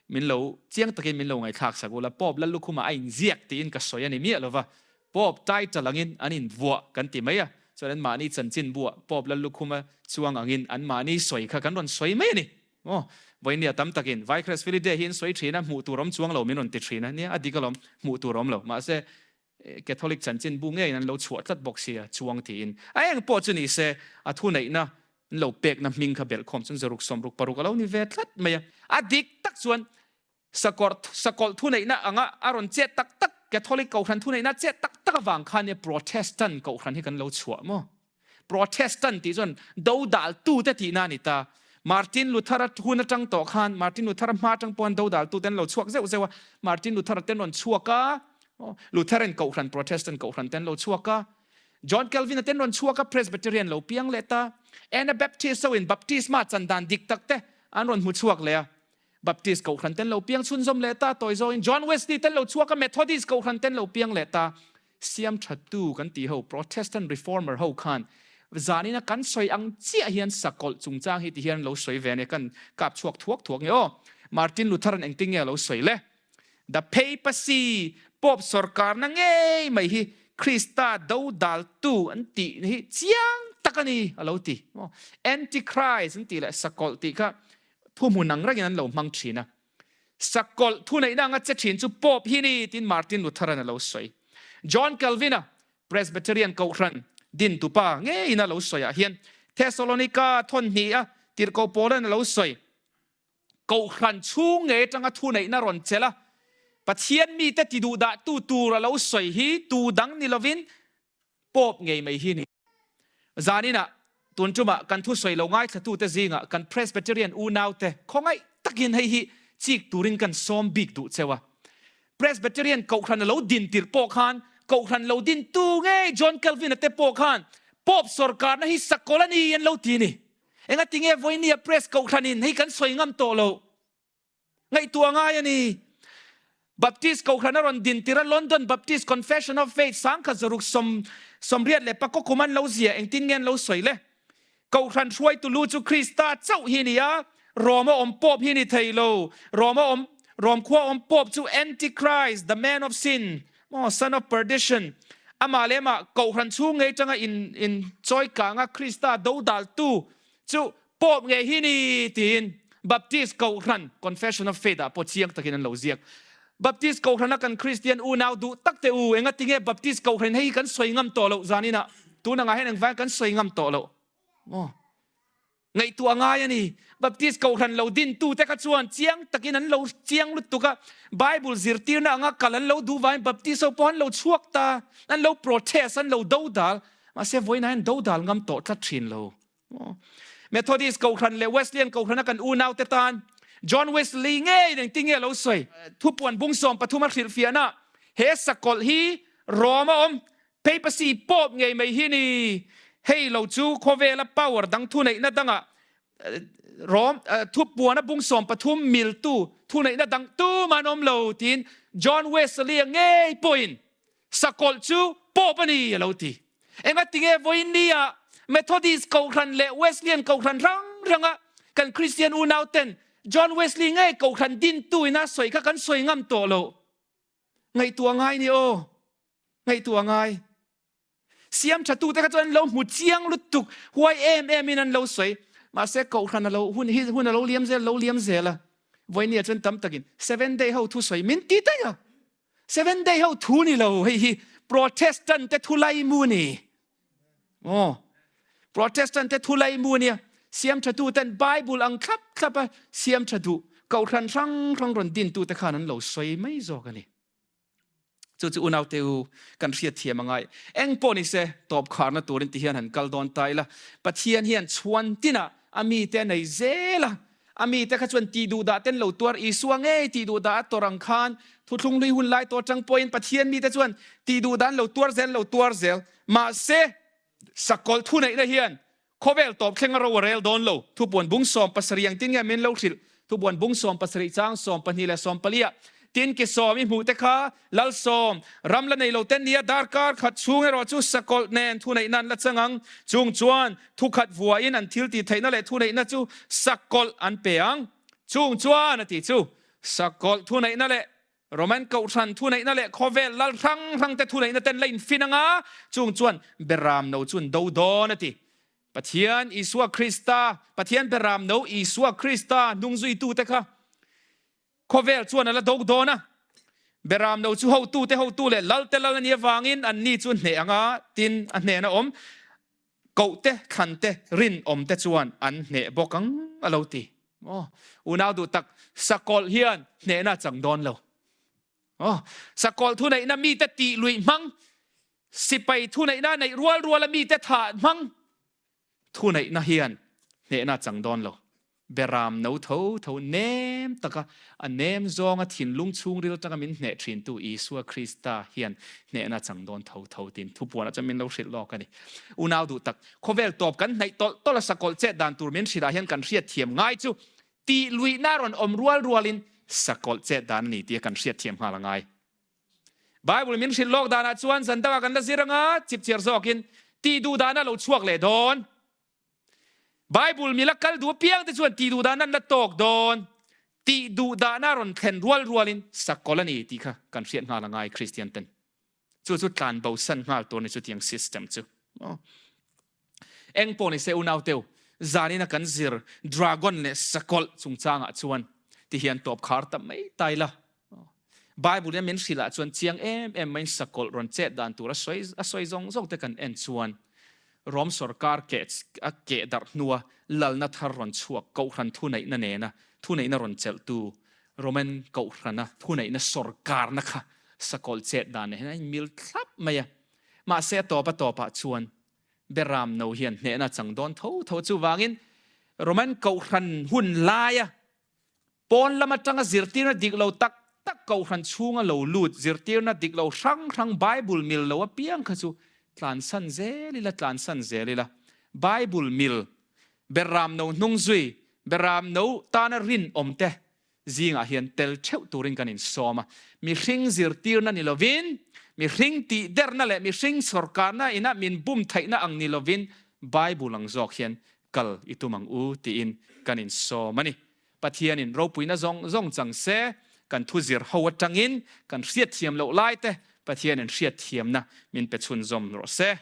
min lo chiang takin min lo ngaihthlak sak ula, Pope Lallukhuma a inziak tiin ka sawi a ni miah lova, Pope title angin an invuah kan ti mai a, chuan anmahni chanchin buah Pope Lallukhuma chuang angin anmahni sawi kha kan rawn sawi mai a ni. Aw, vawinia tam takin Vicarious Filii Dei hi an sawi thin a, hmuh tur awm chuang lo min rawn ti thin a, nia a dik alawm, hmuh tur awm lo. Mahse, Catholic chanchin bu ngeiin an lo chhuah tlat bawk sia, chuang tiin. A eng pawh chu ni se, a thuneihna an lo pekna hming kha belhkhawm chuan zaruk sawmruk paruk a lo ni ve tlat mai a. A dik tak chuan Sakawr, sakawlh thuneihna anga a rawn chet tak tak, Catholic Kohhran thuneihna chet tak tak avang khan nia Protestant Kohhran hi kan lo chhuah maw? Protestant tih chuan dodaltute tihna a ni ta. Martin Luther-a hun atang tawh khan, Martin Luther-a hma atang pawh khan dodaltute an lo chhuak zeuh zeuh a, Martin Luther-a te an rawn chhuak a, Lutheran Kohhran, Protestant Kohhran te an lo chhuak a, John Calvin-a te an rawn chhuak a, Presbyterian lo piang leh ta, Anabaptist ho in Baptisma chan dan dik tak te an rawn hmu chhuak leh a. Baptist Kohhran ten lo piang chhunzawm leh ta, tawi zawngin John Wesley ten lo chhuak a, Methodist Kohhran ten lo piang leh ta. Siam thattu kan tih ho, Protestant Reformer ho khan zanina kan sawi ang chiah hian sakawlh chungchang hi ti hian lo sawi ve a nia, kan kap chhuak thuak thuak nge aw. Martin Luther-a'n engtin nge a lo sawi le? The Papacy, Pope sawrkarna ngei mai hi Krista dodaltu an tih hi chiang tak a ni a lo ti. Antichrist an tih leh sakawlh tih kha Thuhmun ang rengin an lo hmang thin a. Sakawlh thuneihna anga che thin chu Pope hi ni tiin Martin Luther-a'n a lo sawi. John Calvin-a, Presbyterian Kohhran dintupa ngeiin a lo sawiah hian Thessalonica thawnhnih a tirhkoh Paula'n a lo sawi. Kohhran chhung ngei atanga thuneihna rawn chelh a, Pathian mite tiduhdahtu tur a lo sawi hi tu dang ni lovin Pope ngei mai hi ni. Zaninah tun tumah kan thusawi lo ngaithlatute zingah kan Presbyterian unaute khawngaih takin hei hi chik turin kan sawm bik duh cheu a. Presbyterian Kohhran a lo din tirh pawh khan Kohhran lo din tu ngei John Calvin-a te pawh khan Pope sawrkarna hi sakawlh a ni an lo ti a ni. Engatinge vawinia Pres Kohhranin hei kan sawi ngam tawh loh? Ngaihtuah ngai a ni. Baptist Kohhran a rawn din tir a, London Baptist Confession of Faith sangkhat zaruk sawm sawmriat leh pakua kum an lo zia, engtin nge an lo sawi le? Kohhran hruaitu lu chu Krista chauh hi a ni a, Rome a awm Pope hi a ni thei lo. Rome a awm Rome khua awm Pope chu Antichrist, the man of sin, maw, son of perdition, amah leh amah Kohhran chhung ngei atanga in in chawi kanga Krista dodaltu chu Pope ngei hi ni tiin Baptist Kohhran Confession of Faith ah pawh chiang takin an lo ziak. Baptist Kohhrana kan Kristian unau duh tak te u, enga tinge Baptist Kohhran hei hi kan sawi ngam tawh loh zanin ah, tun angah hian engvang kan sawi ngam tawh loh maw? Ngaihtuah ngai a ni. Baptist Kohhran lo din tu te kha chuan chiang takin an lo chiang lutuk a, Bible zirtirna anga kal an lo duh vangin Baptist ho pawh an lo chhuak ta, an lo protest, an lo dodal, mahse vawiinah hian dodal ngam tawh tlat thin lo. Methodist Kohhran leh Wesleyan Kohhrana kan unaute tan John Wesley ngei engtin nge a lo sawi? Thupuan bung 13 a hrilhfiahna he sakawlh hi Rome a awm Papacy Pope ngei mai hi ni. Hei lo chu khawvela power dang thuneihna dangah Rome thupuana bung 13 miltu thuneihna dang tumah an awm lo tiin John Wesley-a ngei pawhin Sakawlh chu Pope a ni a lo ti. Engatinge vawiinnia Methodist Kohhran leh Wesleyan Kohhran hrang hranga kan Kristian unauten John Wesley ngei Kohhran dintu ina sawi kha kan sawi ngam tawh lo. Ngaihtuah ngai ni aw. Ngaihtuah ngai. Siam thatute kha chuan an lo hmu chiang lutuk, huai em em in an lo sawi. Mahse Kohhran a lo hun hi hun a lo liam zel lo liam zel a. Vawiinnia chuan tam takin Seven Day ho thusawi min ti daih a. Seven Day ho thu ni lo hei hi Protestant te thu lai mu ni. Aw. Protestant te thu lai mu nia. Siam tha tu ten Bible ang thlap thlap a siam tha duh kohhran hrang hrang rawn din tu te khan an lo sawi mai zawk a ni. Chu chu unaute u kan hriatthiam a ngai. Eng pawh ni se, tawp kharna turin ti hian han kal dawn ta ila. Pathian hian chhuan tinah a mite a nei zel a. A mite kha chuan tih duh dah ten lo tuar Isua ngei tih duh dah a tawrh ang khan thuthlung hlui hun lai tawh atang pawhin Pathian mite chuan tih duh dan lo tuar zel lo tuar zel. Mahse, sakawlh thuneihna hian Khawvel tawp thleng a ro a rel dawn lo. Thupuan bung 70 engtin nge min lo hrilh? Thupuan bung 70 chang 12 leh 14 ah, Tin ki sawm i hmuh te kha Lalsawm, ram la nei lo ten nia darkar khat chhung erawh chu sakawlh nen thuneihna an la chang ang. Chung chuan thu khat vuahin an thil tih theihna leh thuneihna chu sakawlh an pe ang. Chung chuan a ti chu sakawlh thuneihna leh Roman Kohhran thuneihna leh khawvel lal hrang hrangte thuneihna ten la infin anga, chung chuan Beram no chu an do dawn a ti. Pathian Isua Krista, Pathian Beram no Isua Krista hnungzuitute kha khawvel chuan a la do dawn a. Beram no chu hotute hotu leh lalte lal a nih avangin anni chu hneh anga tin a hnena awm Kohte, thlante, rinawmte chuan an hneh bawk ang a lo ti. Aw, unau duh tak, sakawlh hian hnehna a chang dawn lo. Aw, sakawlh thuneihna mite tih luih hmang, sipai thuneihna neih rual ruala mite thah hmang thuneihna hian hnehna a chang dawn lo. Beram no tho tho nem taka a nem zawnga thinlung chhungril atanga min hneh thintu Isua Krista hian hnehna chang dawn tho tho tin thupuanah chuan min lo hrilh lawk a ni. Unau duh tak, khawvel tawp kan hnaih tawlh tawlh a sakawlh chet dan tur min hrilh ah hian kan hriat thiam ngai chu tih luihna rawn awm rual rualin sakawlh chet dan a ni tia kan hriat thiam nghal a ngai. Bible min hrilh lawk danah chuan zan dangah kan la zir anga chipchiar zawkin tih duh dana lo chhuak leh dawn. Bible mila kal duh apiang te chuan tih duh dahna an la tawk dawn. Tih duh dahna rawn thlen rual rualin sakawlh a ni tih kha kan hriat nghal a ngai Kristian ten. Chu chu tlan bo san nghal tur a ni chutiang system chu. Eng pawh ni se unau teu zanin a kan zir dragon leh sakawlh chungchangah chuan ti hian tawp khar ta mai tai la. Bible in min hrilh ah chuan chiang em em maiin sakawlh rawn chet dan tur a sawi a sawi zawng zawng te kan en chuan Rom sorkar keh a keh darh hnua lalna thar rawn chhuak kohhran thuneihna nena thuneihna rawn chelhtu Roman kohhrana thuneihna sorkarna kha sakawlh chet dan nen hian a inmil thlap mai a. Mahse a tawp a tawpah chuan Beram no hian hnehna a chang dawn tho tho chuvangin Roman kohhran hun laia Pawn lam atanga zirtirna dik lo tak tak kohhran chhunga lo lut zirtirna dik lo hrang hrang Bible mil lo apiang kha chu tlansan zel ila tlansan zel ila. Bible mil, Beram no hnung zui, Beram no tana rinawm te zingah hian tel theuh turin kan insawm a. Mihring zirtirna ni lovin, mihring tihderna leh mihring sawrkarna ina min bum theihna ang ni lovin Bible ang zawk hian kal i tum ang u tiin kan insawm a ni. Pathianin ropuina zawng zawng chang se, kan thu zir ho atangin kan hriatthiam loh lai te Pathianin hriatthiamna min pe chhunzawm rawh se.